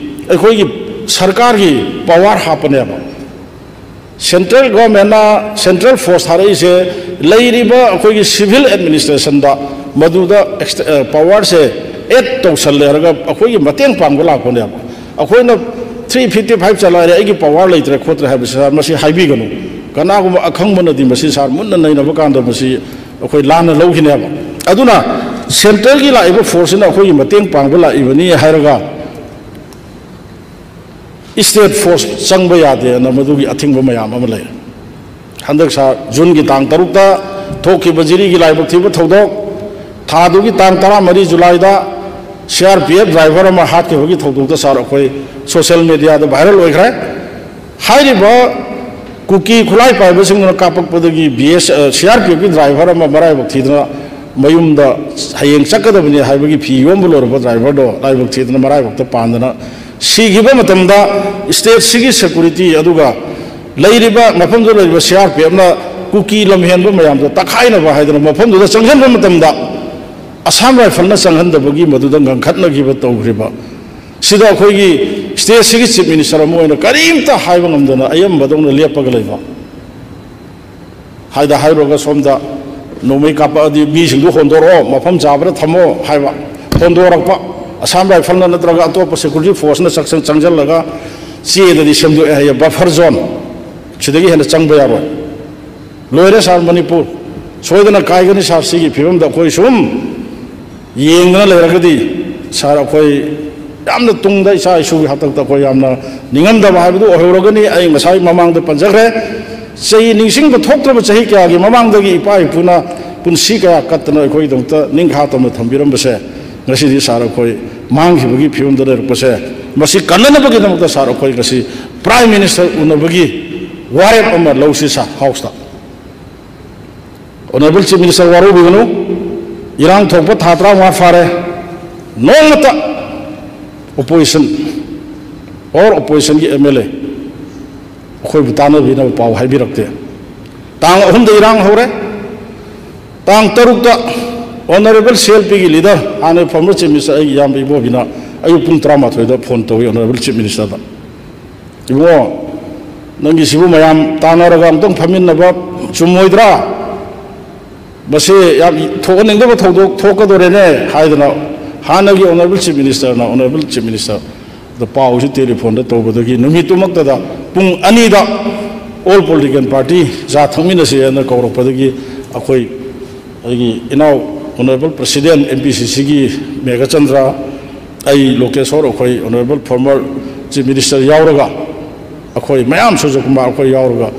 ꯑꯩꯈꯣꯏꯒꯤ ꯁꯔꯀꯥꯔꯒꯤ ꯄꯋꯥꯔ ꯍꯥꯞꯄꯅꯦꯕ꯫ ꯁꯦꯟꯇ꯭ꯔꯦꯜ ꯒꯣꯔꯃꯦꯟꯅ ꯁꯦꯟꯇ꯭ꯔꯦꯜ ꯐꯣꯔꯁ ꯊꯥꯔꯛꯏꯁꯦ ꯂꯩꯔꯤꯕ ꯑꯩꯈꯣꯏꯒꯤ ꯁꯤꯚꯤꯜ ꯑꯦꯗꯃꯤꯅꯤꯁꯇ꯭ꯔꯦꯁꯟꯗ ꯃꯗꯨꯗ ꯑꯦꯛꯁ-, ꯑ, ꯄꯋꯥꯔꯁꯦ ꯑꯦꯗ ꯇꯧꯁꯜꯂꯦ ꯍꯥꯏꯔꯒ ꯑꯩꯈꯣꯏꯒꯤ ꯃꯇꯦꯡ ꯄꯥꯡꯕ ꯂꯥꯛꯄꯅꯦꯕ꯫ ꯑꯩꯈꯣꯏꯅ ꯊ꯭ꯔꯤ ꯐꯤꯐꯇꯤ ꯐꯥꯏꯚ ꯆꯂꯥꯏꯔꯦ, ꯑꯩꯒꯤ ꯄꯋꯥꯔ ꯂꯩꯇ꯭ꯔꯦ ꯈꯣꯠꯇ꯭ꯔꯦ ꯍꯥꯏꯕꯁꯤ, ꯁꯥꯔ, ꯃꯁꯤ ꯍꯥꯏꯕꯤꯒꯅꯨ꯫ ꯀꯅꯥꯒꯨꯝꯕ ꯑꯈꯪꯕꯅꯗꯤ ꯃꯁꯤ, ꯁꯥꯔ, ꯃꯨꯟꯅ ꯅꯩꯅꯕ ꯀꯥꯟꯗ ꯃꯁꯤ ꯑꯩꯈꯣꯏ ꯂꯥꯟꯅ ꯂꯧꯈꯤꯅꯦꯕ꯫ ꯑꯗꯨꯅ ꯁꯦꯟꯇ꯭ꯔꯦꯜꯒꯤ ꯂꯥꯛꯏꯕ ꯐꯣꯔꯁꯁꯤꯅ ꯑꯩꯈꯣꯏꯒꯤ ꯃꯇꯦꯡ ꯄꯥꯡꯕ ꯂꯥꯛꯏꯕꯅꯤ ꯍꯥꯏꯔꯒ ꯏꯁꯇꯦꯠ ꯐꯣꯔꯁ ꯆꯪꯕ ꯌꯥꯗꯦꯅ ꯃꯗꯨꯒꯤ ꯑꯊꯤꯡꯕ ꯃꯌꯥꯝ ꯑꯃ ꯂꯩꯔꯦ꯫ ꯍꯟꯗꯛ ꯁꯥꯔ, ꯖꯨꯟꯒꯤ ꯇꯥꯡ ꯇꯔꯨꯛꯇ ꯊꯣꯛꯈꯤꯕ ꯖꯤꯔꯤꯒꯤ ꯂꯥꯏꯕꯛ ꯊꯤꯕ ꯊꯧꯗꯣꯛ, ꯊꯥꯗꯨꯒꯤ ꯇꯥꯡ ꯇꯔꯥꯃꯔꯤ ꯖꯨꯂꯥꯏꯗ C R P F driver ꯑꯃ ꯍꯥꯠꯈꯤꯕꯒꯤ ꯊꯧꯗꯣꯛꯇ, ꯁꯥꯔ, ꯑꯩꯈꯣꯏ ꯁꯣꯁꯤꯌꯦꯜ ꯃꯦꯗꯤꯌꯥꯗ ꯚꯥꯏꯔꯦꯜ ꯑꯣꯏꯈ꯭ꯔꯦ꯫ ꯍꯥꯏꯔꯤꯕ ꯀꯨꯀꯤ ꯈꯨꯠꯂꯥꯏ ꯄꯥꯏꯕꯁꯤꯡꯗꯨꯅ ꯀꯥꯞꯄꯛꯄꯗꯒꯤ ꯕꯤ ꯑꯦꯁ, ꯑ, ꯁꯤ ꯑꯥꯔ ꯄꯤ ꯑꯦꯐꯀꯤ ꯗ꯭ꯔꯥꯏꯚꯔ ꯑꯃ ꯃꯔꯥꯏꯕꯛ ꯊꯤꯗꯅ ꯃꯌꯨꯝꯗ ꯍꯌꯦꯡ ꯆꯠꯀꯗꯕꯅꯤ ꯍꯥꯏꯕꯒꯤ ꯐꯤ ꯌꯣꯟꯕ ꯂꯣꯏꯔꯕ ꯗ꯭ꯔꯥꯏꯚꯔꯗꯣ ꯂꯥꯏꯕꯛ ꯊꯤꯗꯅ ꯃꯔꯥꯏꯕꯛꯇ ꯄꯥꯟꯗꯅ ꯁꯤꯈꯤꯕ ꯃꯇꯝꯗ ꯏꯁꯇꯦꯠꯁꯤꯒꯤ ꯁꯦꯀꯨꯔꯤꯇꯤ ꯑꯗꯨꯒ ꯂꯩꯔꯤꯕ, ꯃꯐꯝꯗꯨꯗ ꯂꯩꯔꯤꯕ ꯁꯤ ꯑꯥꯔ ꯄꯤ ꯑꯦꯐꯅ ꯀꯨꯀꯤ ꯂꯝꯍꯦꯟꯕ ꯃꯌꯥꯝꯗꯣ ꯇꯛꯈꯥꯏꯅꯕ ꯍꯥꯏꯗꯅ ꯃꯐꯝꯗꯨꯗ ꯆꯪꯁꯤꯟꯕ ꯃꯇꯝꯗ ꯑꯁꯥꯝ ꯔꯥꯏꯐꯜꯅ ꯆꯪꯍꯟꯗꯕꯒꯤ ꯃꯗꯨꯗ ꯉꯪꯈꯠꯅꯈꯤꯕ ꯇꯧꯈ꯭ꯔꯤꯕ ꯁꯤꯗ ꯑꯩꯈꯣꯏꯒꯤ ꯁ꯭ꯇꯦꯠꯁꯤꯒꯤ ꯆꯤꯐ ꯃꯤꯅꯤꯁꯇꯔ ꯑꯃ ꯑꯣꯏꯅ ꯀꯔꯤꯝꯇ ꯍꯥꯏꯕ ꯉꯝꯗꯅ ꯑꯌꯥꯝꯕꯗꯧꯅ ꯂꯦꯞꯄꯒ ꯂꯩꯕ꯫ ꯍꯥꯏꯗ ꯍꯥꯏꯔꯨꯔꯒ ꯁꯣꯝꯗ ꯅꯣꯡꯃꯩ ꯀꯥꯞꯄꯛꯑꯗꯤ ꯃꯤꯁꯤꯡꯗꯨ ꯍꯣꯟꯗꯣꯔꯛꯑꯣ, ꯃꯐꯝ ꯆꯥꯕꯗ ꯊꯝꯃꯣ ꯍꯥꯏꯕ꯫ ꯍꯣꯟꯗꯣꯔꯛꯄ, ꯑꯁꯥꯝ ꯔꯥꯏꯐꯜꯅ ꯅꯠꯇ꯭ꯔꯒ ꯑꯇꯣꯞꯄ ꯁꯦꯀ꯭ꯌꯨꯔꯤꯇꯤ ꯐꯣꯔꯁꯅ ꯆꯪꯁꯟ-, ꯆꯪꯁꯤꯜꯂꯒ ꯆꯦꯗꯗꯤ ꯁꯦꯝꯗꯣꯛꯑꯦ ꯍꯥꯏꯌꯦ, ꯕꯐꯔ ꯖꯣꯟ, ꯁꯤꯗꯒꯤ ꯍꯦꯟꯅ ꯆꯪꯕ ꯌꯥꯔꯣꯏ꯫ ꯂꯣꯏꯔꯦ ꯁꯥꯔ, ꯃꯅꯤꯄꯨꯔ ꯁꯣꯏꯗꯅ ꯀꯥꯏꯒꯅꯤ ꯁꯥꯔ꯫ ꯁꯤꯒꯤ ꯐꯤꯕꯝꯗ ꯑꯩꯈꯣꯏ ꯁꯨꯝ ꯌꯦꯡꯗꯅ ꯂꯩꯔꯒꯗꯤ ꯁꯥꯔ, ꯑꯩꯈꯣꯏ ꯌꯥꯝꯅ ꯇꯨꯡꯗ ꯏꯆꯥ ꯏꯁꯨꯒꯤ ꯍꯥꯛꯇꯛꯇ ꯑꯩꯈꯣꯏ ꯌꯥꯝꯅ ꯅꯤꯡꯉꯝꯗꯕ ꯍꯥꯏꯕꯗꯨ ꯑꯣꯏꯍꯧꯔꯒꯅꯤ꯫ ꯑꯩ ꯉꯁꯥꯏ ꯃꯃꯥꯡꯗ ꯄꯟꯖꯈ꯭ꯔꯦ, ꯆꯍꯤ ꯅꯤꯡꯁꯤꯡꯕ ꯊꯣꯛꯇ꯭ꯔꯕ ꯆꯍꯤ ꯀꯌꯥꯒꯤ ꯃꯃꯥꯡꯗꯒꯤ ꯏꯄꯥ ꯏꯄꯨꯅ ꯄꯨꯟꯁꯤ ꯀꯌꯥ ꯀꯠꯇꯅ ꯑꯩꯈꯣꯏꯒꯤꯗꯃꯛꯇ ꯅꯤꯡꯈꯥ ꯇꯝꯅ ꯊꯝꯕꯤꯔꯝꯕꯁꯦ ꯉꯁꯤꯗꯤ ꯁꯥꯔ ꯑꯩꯈꯣꯏ ꯃꯥꯡꯈꯤꯕꯒꯤ ꯐꯤꯕꯝꯗ ꯂꯩꯔꯛꯄꯁꯦ ꯃꯁꯤ ꯀꯟꯅꯅꯕꯒꯤꯗꯃꯛꯇ ꯁꯥꯔ, ꯑꯩꯈꯣꯏ ꯉꯁꯤ Prime Minister ꯎꯅꯕꯒꯤ ꯋꯥꯔꯦꯞ ꯑꯃ ꯂꯧꯁꯤ ꯁꯥꯔ, House ꯇ꯫ Honourable Chief Minister, ꯋꯥꯔꯧꯕꯤꯒꯅꯨ, ꯏꯔꯥꯡ ꯊꯣꯛꯄ ꯊꯥ ꯇꯔꯥꯃꯉꯥ ꯐꯥꯔꯦ, ꯅꯣꯡꯃꯇ opposition or opposition ꯒꯤ M L A ꯑꯩꯈꯣꯏꯕꯨ ꯇꯥꯟꯅꯕꯤꯅꯕ ꯄꯥꯎ ꯍꯥꯏꯕꯤꯔꯛꯇꯦ꯫ ꯇꯥꯡ ꯑꯍꯨꯝꯗ ꯏꯔꯥꯡ ꯍꯧꯔꯦ, ꯇꯥꯡ ꯇꯔꯨꯛꯇ Honourable C L P ꯒꯤ leader, ꯍꯥꯟꯅ former Chief Minister ꯑꯩꯒꯤ ꯏꯌꯥꯝꯕ ꯏꯕꯣꯕꯤꯅ ꯑꯌꯨꯛ ꯄꯨꯡ ꯇꯔꯥꯃꯥꯊꯣꯏꯗ phone ꯇꯧꯏ Honourable Chief Minister ꯗ, "ꯏꯕꯨꯡꯉꯣ, ꯅꯪꯒꯤꯁꯤꯕꯨ ꯃꯌꯥꯝ ꯇꯥꯟꯅꯔꯒ ꯑꯝꯇꯪ ꯐꯝꯃꯤꯟꯅꯕ ꯆꯨꯝꯃꯣꯏꯗ꯭ꯔꯥ? ꯃꯁꯤ ꯌꯥꯝ ꯊꯣꯛꯍꯟꯅꯤꯡꯗꯕ ꯊꯧꯗꯣꯛ ꯊꯣꯛꯀꯗꯣꯔꯦꯅꯦ" ꯍꯥꯏꯗꯅ ꯍꯥꯟꯅꯒꯤ Honourable Chief Minister ꯅ Honourable Chief Minister ꯗ ꯄꯥꯎꯁꯤ telephone ꯗ ꯇꯧꯕꯗꯒꯤ ꯅꯨꯃꯤꯠꯇꯨꯃꯛꯇꯗ ꯄꯨꯡ ꯑꯅꯤꯗ all political party ꯆꯥ ꯊꯛꯃꯤꯟꯅꯁꯦꯅ ꯀꯧꯔꯛꯄꯗꯒꯤ ꯑꯩꯈꯣꯏ, ꯑꯩꯒꯤ ꯏꯅꯥꯎ Honourable President M P C C ꯒꯤ ꯃꯦꯘꯆꯟꯗ꯭ꯔ, ꯑꯩ ꯂꯣꯀꯦꯁꯣꯔ, ꯑꯩꯈꯣꯏ Honourable former Chief Minister ꯌꯥꯎꯔꯒ, ꯑꯩꯈꯣꯏ ꯃꯌꯥꯝ, ꯁꯨꯔꯖꯀꯨꯃꯥꯔ ꯑꯩꯈꯣꯏ ꯌꯥꯎꯔꯒ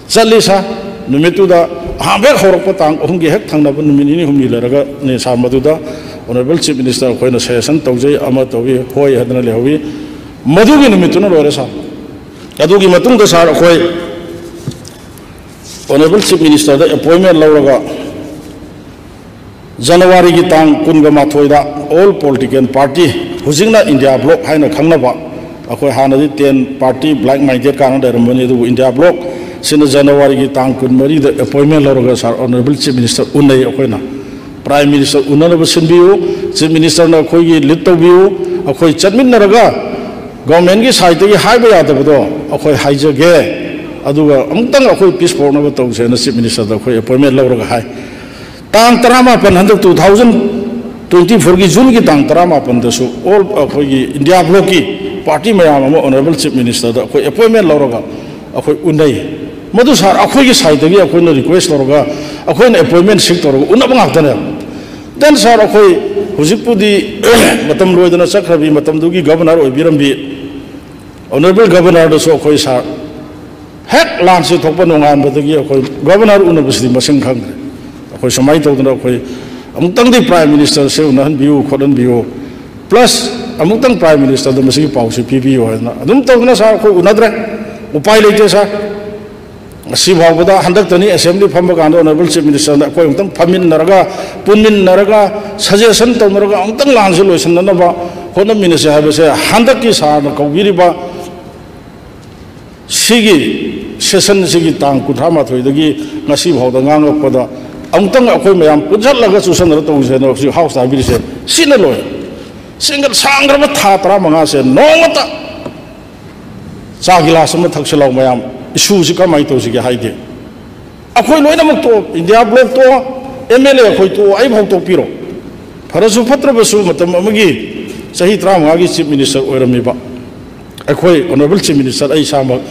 ꯆꯠꯂꯤ ꯁꯥꯔ꯫ ꯅꯨꯃꯤꯠꯇꯨꯗ ꯑꯍꯥꯟꯕ ꯍꯦꯛ ꯍꯧꯔꯛꯄ ꯇꯥꯡ ꯑꯍꯨꯝꯒꯤ ꯍꯦꯛ ꯊꯪꯅꯕ ꯅꯨꯃꯤꯠ ꯅꯤꯅꯤ ꯍꯨꯝꯅꯤ ꯂꯩꯔꯒꯅꯤ ꯁꯥꯔ, ꯃꯗꯨꯗ Honourable Chief Minister ꯑꯩꯈꯣꯏꯅ suggestion ꯇꯧꯖꯩ, ꯑꯃ ꯇꯧꯏ, ꯍꯣꯏ ꯍꯥꯏꯗꯅ ꯂꯩꯍꯧꯏ꯫ ꯃꯗꯨꯒꯤ ꯅꯨꯃꯤꯠꯇꯨꯅ ꯂꯣꯏꯔꯦ ꯁꯥꯔ꯫ ꯑꯗꯨꯒꯤ ꯃꯇꯨꯡꯗ ꯁꯥꯔ, ꯑꯩꯈꯣꯏ Honourable Chief Minister ꯗ appointment ꯂꯧꯔꯒ January ꯒꯤ ꯇꯥꯡ ꯀꯨꯟꯒ ꯃꯥꯊꯣꯏꯗ all political party, ꯍꯧꯖꯤꯛꯅ India bloc ꯍꯥꯏꯅ ꯈꯪꯅꯕ, ꯑꯩꯈꯣꯏ ꯍꯥꯟꯅꯗꯤ ten party, like-minded ꯀꯥꯏꯅ ꯂꯩꯔꯝꯕꯅꯤ, ꯑꯗꯨꯕꯨ India bloc ꯁꯤꯅ January ꯒꯤ ꯇꯥꯡ ꯀꯨꯟꯃꯔꯤꯗ appointment ꯂꯧꯔꯒ ꯁꯥꯔ, Honourable Chief Minister ꯎꯅꯩ꯫ ꯑꯩꯈꯣꯏꯅ Prime Minister ꯎꯅꯅꯕ ꯁꯤꯟꯕꯤꯌꯨ, Chief Minister ꯅ ꯑꯩꯈꯣꯏꯒꯤ lead ꯇꯧꯕꯤꯌꯨ, ꯑꯩꯈꯣꯏ ꯆꯠꯃꯤꯟꯅꯔꯒ government ꯀꯤ side ꯇꯒꯤ ꯍꯥꯏꯕ ꯌꯥꯗꯕꯗꯣ ꯑꯩꯈꯣꯏ ꯍꯥꯏꯖꯒꯦ, ꯑꯗꯨꯒ ꯑꯃꯨꯛꯇꯪ ꯑꯩꯈꯣꯏ peace ꯄꯨꯔꯛꯅꯕ ꯇꯧꯁꯦꯅ Chief Minister ꯗ ꯑꯩꯈꯣꯏ appointment ꯂꯧꯔꯒ ꯍꯥꯏ꯫ ꯇꯥꯡ ꯇꯔꯥꯃꯥꯄꯟ, ꯍꯟꯗꯛ two thousand twenty four ꯒꯤ June ꯒꯤ ꯇꯥꯡ ꯇꯔꯥꯃꯥꯄꯟꯗꯁꯨ all ꯑꯩꯈꯣꯏꯒꯤ India bloc ꯀꯤ party ꯃꯌꯥꯝ ꯑꯃ Honourable Chief Minister ꯗ ꯑꯩꯈꯣꯏ appointment ꯂꯧꯔꯒ ꯑꯩꯈꯣꯏ ꯎꯅꯩ꯫ ꯃꯗꯨ ꯁꯥꯔ, ꯑꯩꯈꯣꯏꯒꯤ side ꯇꯒꯤ ꯑꯩꯈꯣꯏꯅ request ꯇꯧꯔꯒ, ꯑꯩꯈꯣꯏꯅ appointment seek ꯇꯧꯔꯒ ꯎꯅꯕ ꯉꯥꯛꯇꯅꯦꯕ꯫ Then ꯁꯥꯔ, ꯑꯩꯈꯣꯏ ꯍꯧꯖꯤꯛꯄꯨꯗꯤ ꯃꯇꯝ ꯂꯣꯏꯗꯅ ꯆꯠꯈ꯭ꯔꯕꯤ, ꯃꯇꯝꯗꯨꯒꯤ Governor ꯑꯣꯏꯕꯤꯔꯝꯕꯤ Honourable Governor ꯗꯁꯨ ꯑꯩꯈꯣꯏ ꯁꯥꯔ, ꯍꯦꯛ ꯂꯥꯟꯁꯤ ꯊꯣꯛꯄ ꯅꯣꯡꯉꯥꯟꯕꯗꯒꯤ ꯑꯩꯈꯣꯏ Governor ꯎꯅꯕꯁꯤꯗꯤ ꯃꯁꯤꯡ ꯈꯪꯗ꯭ꯔꯦ꯫ ꯑꯩꯈꯣꯏ ꯁꯨꯃꯥꯏꯅ ꯇꯧꯗꯅ ꯑꯩꯈꯣꯏ ꯑꯃꯨꯛꯇꯪꯗꯤ Prime Minister ꯁꯦ ꯎꯅꯍꯟꯕꯤꯌꯨ ꯈꯣꯠꯍꯟꯕꯤꯌꯨ, plus ꯑꯃꯨꯛꯇꯪ Prime Ministerꯗ ꯃꯁꯤꯒꯤ ꯄꯥꯎꯁꯤ ꯄꯤꯕꯤꯌꯨ ꯍꯥꯏꯗꯅ꯫ ꯑꯗꯨꯝ ꯇꯧꯗꯅ ꯁꯥꯔ, ꯑꯩꯈꯣꯏ ꯎꯅꯗ꯭ꯔꯦ, ꯎꯄꯥꯏ ꯂꯩꯇꯦ ꯁꯥꯔ꯫ ꯉꯁꯤ ꯐꯥꯎꯕꯗ ꯍꯟꯗꯛꯇꯅꯤ Assembly ꯐꯝꯕ ꯀꯥꯟꯗ Honourable Chief Ministerꯅ ꯑꯩꯈꯣꯏ ꯑꯃꯨꯛꯇꯪ ꯐꯝꯃꯤꯟꯅꯔꯒ, ꯄꯨꯟꯃꯤꯟꯅꯔꯒ, suggestion ꯇꯧꯅꯔꯒ ꯑꯃꯨꯛꯇꯪ ꯂꯥꯟꯁꯤ ꯂꯣꯏꯁꯤꯟꯅꯅꯕ ꯍꯣꯠꯅꯃꯤꯟꯅꯁꯤ ꯍꯥꯏꯕꯁꯦ ꯍꯟꯗꯛꯀꯤ ꯁꯥꯔꯅ ꯀꯧꯕꯤꯔꯤꯕ ꯁꯤꯒꯤ sessionꯁꯤꯒꯤ ꯇꯥꯡ ꯀꯨꯟꯊ꯭ꯔꯥ ꯃꯥꯊꯣꯏꯗꯒꯤ ꯉꯁꯤ ꯐꯥꯎꯗ ꯉꯥꯡꯉꯛꯄꯗ ꯑꯃꯨꯛꯇꯪ ꯑꯩꯈꯣꯏ ꯃꯌꯥꯝ ꯄꯨꯟꯁꯤꯜꯂꯒ ꯆꯨꯁꯟꯅꯔ ꯇꯧꯁꯦꯅ ꯍꯧꯖꯤꯛ Houseꯇ ꯍꯥꯏꯕꯤꯔꯤꯁꯦ ꯁꯤꯅ ꯂꯣꯏꯔꯦ꯫ ꯁꯤꯡꯒꯜ ꯁꯥꯡꯈ꯭ꯔꯕ ꯊꯥ ꯇꯔꯥꯃꯉꯥꯁꯦ ꯅꯣꯡꯃꯇ ꯆꯥ ꯒꯤꯂꯥꯁ ꯑꯃ ꯊꯛꯁꯤ ꯂꯥꯎ ꯃꯌꯥꯝ, issueꯁꯤ ꯀꯃꯥꯏꯅ ꯇꯧꯁꯤꯒꯦ ꯍꯥꯏꯗꯦ꯫ ꯑꯩꯈꯣꯏ ꯂꯣꯏꯅꯃꯛ ꯇꯣꯛꯑꯣ, India bloc ꯇꯣꯛꯑꯣ, MLA ꯑꯩꯈꯣꯏ ꯇꯣꯛꯑꯣ, ꯑꯩ ꯐꯥꯎ ꯇꯣꯛꯄꯤꯔꯣ꯫ ꯐꯔꯁꯨ ꯐꯠꯇ꯭ꯔꯕꯁꯨ ꯃꯇꯝ ꯑꯃꯒꯤ ꯆꯍꯤ ꯇꯔꯥꯃꯉꯥꯒꯤ Chief Minister ꯑꯣꯏꯔꯝꯃꯤꯕ ꯑꯩꯈꯣꯏ Honourable Chief Minister, ꯑꯩ ꯏꯁꯥꯃꯛ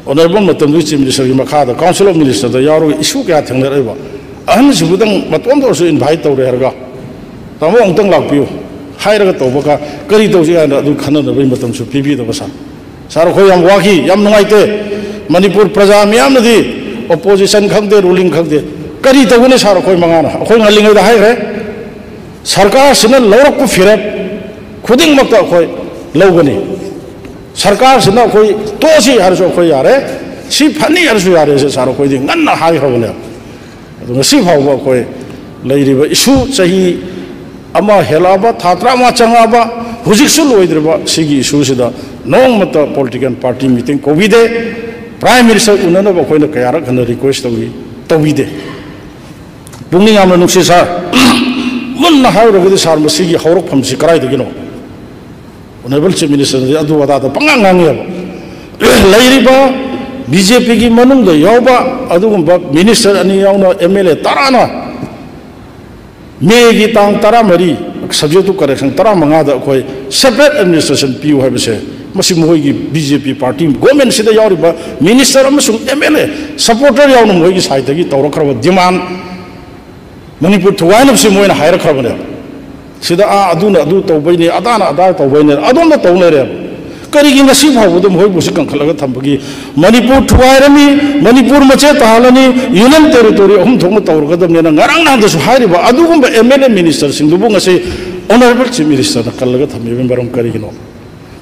Honourable ꯃꯇꯝꯗꯨꯒꯤ Chief Ministerꯒꯤ ꯃꯈꯥꯗ Council of Ministerꯗ ꯌꯥꯎꯔꯒ issue ꯀꯌꯥ ꯊꯦꯡꯅꯔꯛꯏꯕ꯫ ꯑꯍꯟꯁꯤꯕꯨꯗꯪ ꯃꯇꯣꯝꯇ ꯑꯣꯏꯔꯁꯨ invite ꯇꯧꯔꯦ ꯍꯥꯏꯔꯒ, "ꯇꯥꯃꯣ ꯑꯃꯨꯛꯇꯪ ꯂꯥꯛꯄꯤꯌꯨ" ꯍꯥꯏꯔꯒ ꯇꯧꯕꯒ ꯀꯔꯤ ꯇꯧꯁꯤ ꯍꯥꯏꯅ ꯑꯗꯨ ꯈꯟꯅꯅꯕꯒꯤ ꯃꯇꯝꯁꯨ ꯄꯤꯕꯤꯗꯕ ꯁꯥꯔ꯫ ꯁꯥꯔ, ꯑꯩꯈꯣꯏ ꯌꯥꯝ ꯋꯥꯈꯤ, ꯌꯥꯝ ꯅꯨꯡꯉꯥꯏꯇꯦ꯫ ꯃꯅꯤꯄꯨꯔ ꯄ꯭ꯔꯖꯥ ꯃꯤꯌꯥꯝꯅꯗꯤ opposition ꯈꯪꯗꯦ, ruling ꯈꯪꯗꯦ, ꯀꯔꯤ ꯇꯧꯒꯅꯤ ꯁꯥꯔ? ꯑꯩꯈꯣꯏ ꯃꯉꯥꯅ, ꯑꯩꯈꯣꯏ ꯉꯜꯂꯤꯉꯩꯗ ꯍꯥꯏꯈ꯭ꯔꯦ, ꯁꯔꯀꯥꯔꯁꯤꯅ ꯂꯧꯔꯛꯄ ꯐꯤꯔꯦꯞ ꯈꯨꯗꯤꯡꯃꯛꯇ ꯑꯩꯈꯣꯏ ꯂꯧꯒꯅꯤ꯫ ꯁꯔꯀꯥꯔꯁꯤꯅ ꯑꯩꯈꯣꯏ ꯇꯣꯛꯑꯁꯤ ꯍꯥꯏꯔꯁꯨ ꯑꯩꯈꯣꯏ ꯌꯥꯔꯦ, ꯁꯤ ꯐꯅꯤ ꯍꯥꯏꯔꯁꯨ ꯌꯥꯔꯦ, ꯁꯤ ꯁꯥꯔ ꯑꯩꯈꯣꯏꯗꯤ ꯉꯟꯅ ꯍꯥꯏꯈ꯭ꯔꯕꯅꯦ꯫ ꯑꯗꯨ ꯉꯁꯤ ꯐꯥꯎꯕ ꯑꯩꯈꯣꯏ ꯂꯩꯔꯤꯕ issue ꯆꯍꯤ ꯑꯃ ꯍꯦꯜꯂꯛꯑꯕ, ꯊꯥ ꯇꯔꯥꯃꯉꯥ ꯆꯪꯉꯛꯑꯕ, ꯍꯧꯖꯤꯛꯁꯨ ꯂꯣꯏꯗ꯭ꯔꯤꯕ ꯁꯤꯒꯤ issueꯁꯤꯗ ꯅꯣꯡꯃꯇ political party meeting ꯀꯧꯕꯤꯗꯦ꯫ Prime Minister ꯎꯅꯅꯕ ꯑꯩꯈꯣꯏꯅ ꯀꯌꯥꯔꯛ ꯍꯟꯅ request ꯇꯧꯏ, ꯇꯧꯕꯤꯗꯦ꯫ ꯄꯨꯛꯅꯤꯡ ꯌꯥꯝꯅ ꯅꯨꯡꯁꯤ ꯁꯥꯔ꯫ ꯃꯨꯟꯅ ꯍꯥꯏꯔꯨꯔꯒꯗꯤ ꯁꯥꯔ, ꯃꯁꯤꯒꯤ ꯍꯧꯔꯛꯐꯝꯁꯤ ꯀꯗꯥꯏꯗꯒꯤꯅꯣ? Honourable Chief Ministerꯅꯗꯤ ꯑꯗꯨ ꯑꯗꯥꯗ ꯄꯪꯉꯥꯡ ꯉꯥꯡꯉꯦꯕ꯫ ꯂꯩꯔꯤꯕ BJPꯒꯤ ꯃꯅꯨꯡꯗ ꯌꯥꯎꯕ ꯑꯗꯨꯒꯨꯝꯕ minister ꯑꯅꯤ ꯌꯥꯎꯅ MLA ꯇꯔꯥꯅ Mayꯒꯤ ꯇꯥꯡ ꯇꯔꯥꯃꯔꯤ, subject to correction, ꯇꯔꯥꯃꯉꯥꯗ ꯑꯩꯈꯣꯏ separate administration ꯄꯤꯌꯨ ꯍꯥꯏꯕꯁꯦ, ꯃꯁꯤ ꯃꯈꯣꯏꯒꯤ BJP party governmentꯁꯤꯗ ꯌꯥꯎꯔꯤꯕ minister ꯑꯃꯁꯨꯡ MLA supporter ꯌꯥꯎꯅ ꯃꯈꯣꯏꯒꯤ sideꯇꯒꯤ ꯇꯧꯔꯛꯈ꯭ꯔꯕ demand ꯃꯅꯤꯄꯨꯔ ꯊꯨꯒꯥꯏꯅꯕꯁꯤ ꯃꯣꯏꯅ ꯍꯥꯏꯔꯛꯈ꯭ꯔꯕꯅꯦꯕ꯫ ꯁꯤꯗ, "ꯑꯥ, ꯑꯗꯨꯅ ꯑꯗꯨ ꯇꯧꯕꯩꯅꯦ, ꯑꯗꯥꯅ ꯑꯗꯥ ꯇꯧꯕꯩꯅꯦ", ꯑꯗꯣꯝꯗ ꯇꯧ ꯂꯩꯔꯦꯕ꯫ ꯀꯔꯤꯒꯤ ꯉꯁꯤ ꯐꯥꯎꯕꯗ ꯃꯈꯣꯏꯕꯨ ꯁꯤ ꯀꯟꯈꯠꯂꯒ ꯊꯝꯕꯒꯤ? ꯃꯅꯤꯄꯨꯔ ꯊꯨꯒꯥꯏꯔꯅꯤ, ꯃꯅꯤꯄꯨꯔ ꯃꯆꯦꯠ ꯇꯥꯍꯜꯂꯅꯤ, union territory ꯑꯍꯨꯝ ꯊꯣꯛꯅ ꯇꯧꯔꯒꯗꯕꯅꯦꯅ ꯉꯔꯥꯡ ꯅꯍꯥꯟꯗꯁꯨ ꯍꯥꯏꯔꯤꯕ ꯑꯗꯨꯒꯨꯝꯕ MLA ministerꯁꯤꯡꯗꯨꯕꯨ ꯉꯁꯤ Honourable Chief Minister ꯅ ꯀꯜꯂꯒ ꯊꯝꯃꯤꯕꯒꯤ ꯃꯔꯝ ꯀꯔꯤꯒꯤꯅꯣ?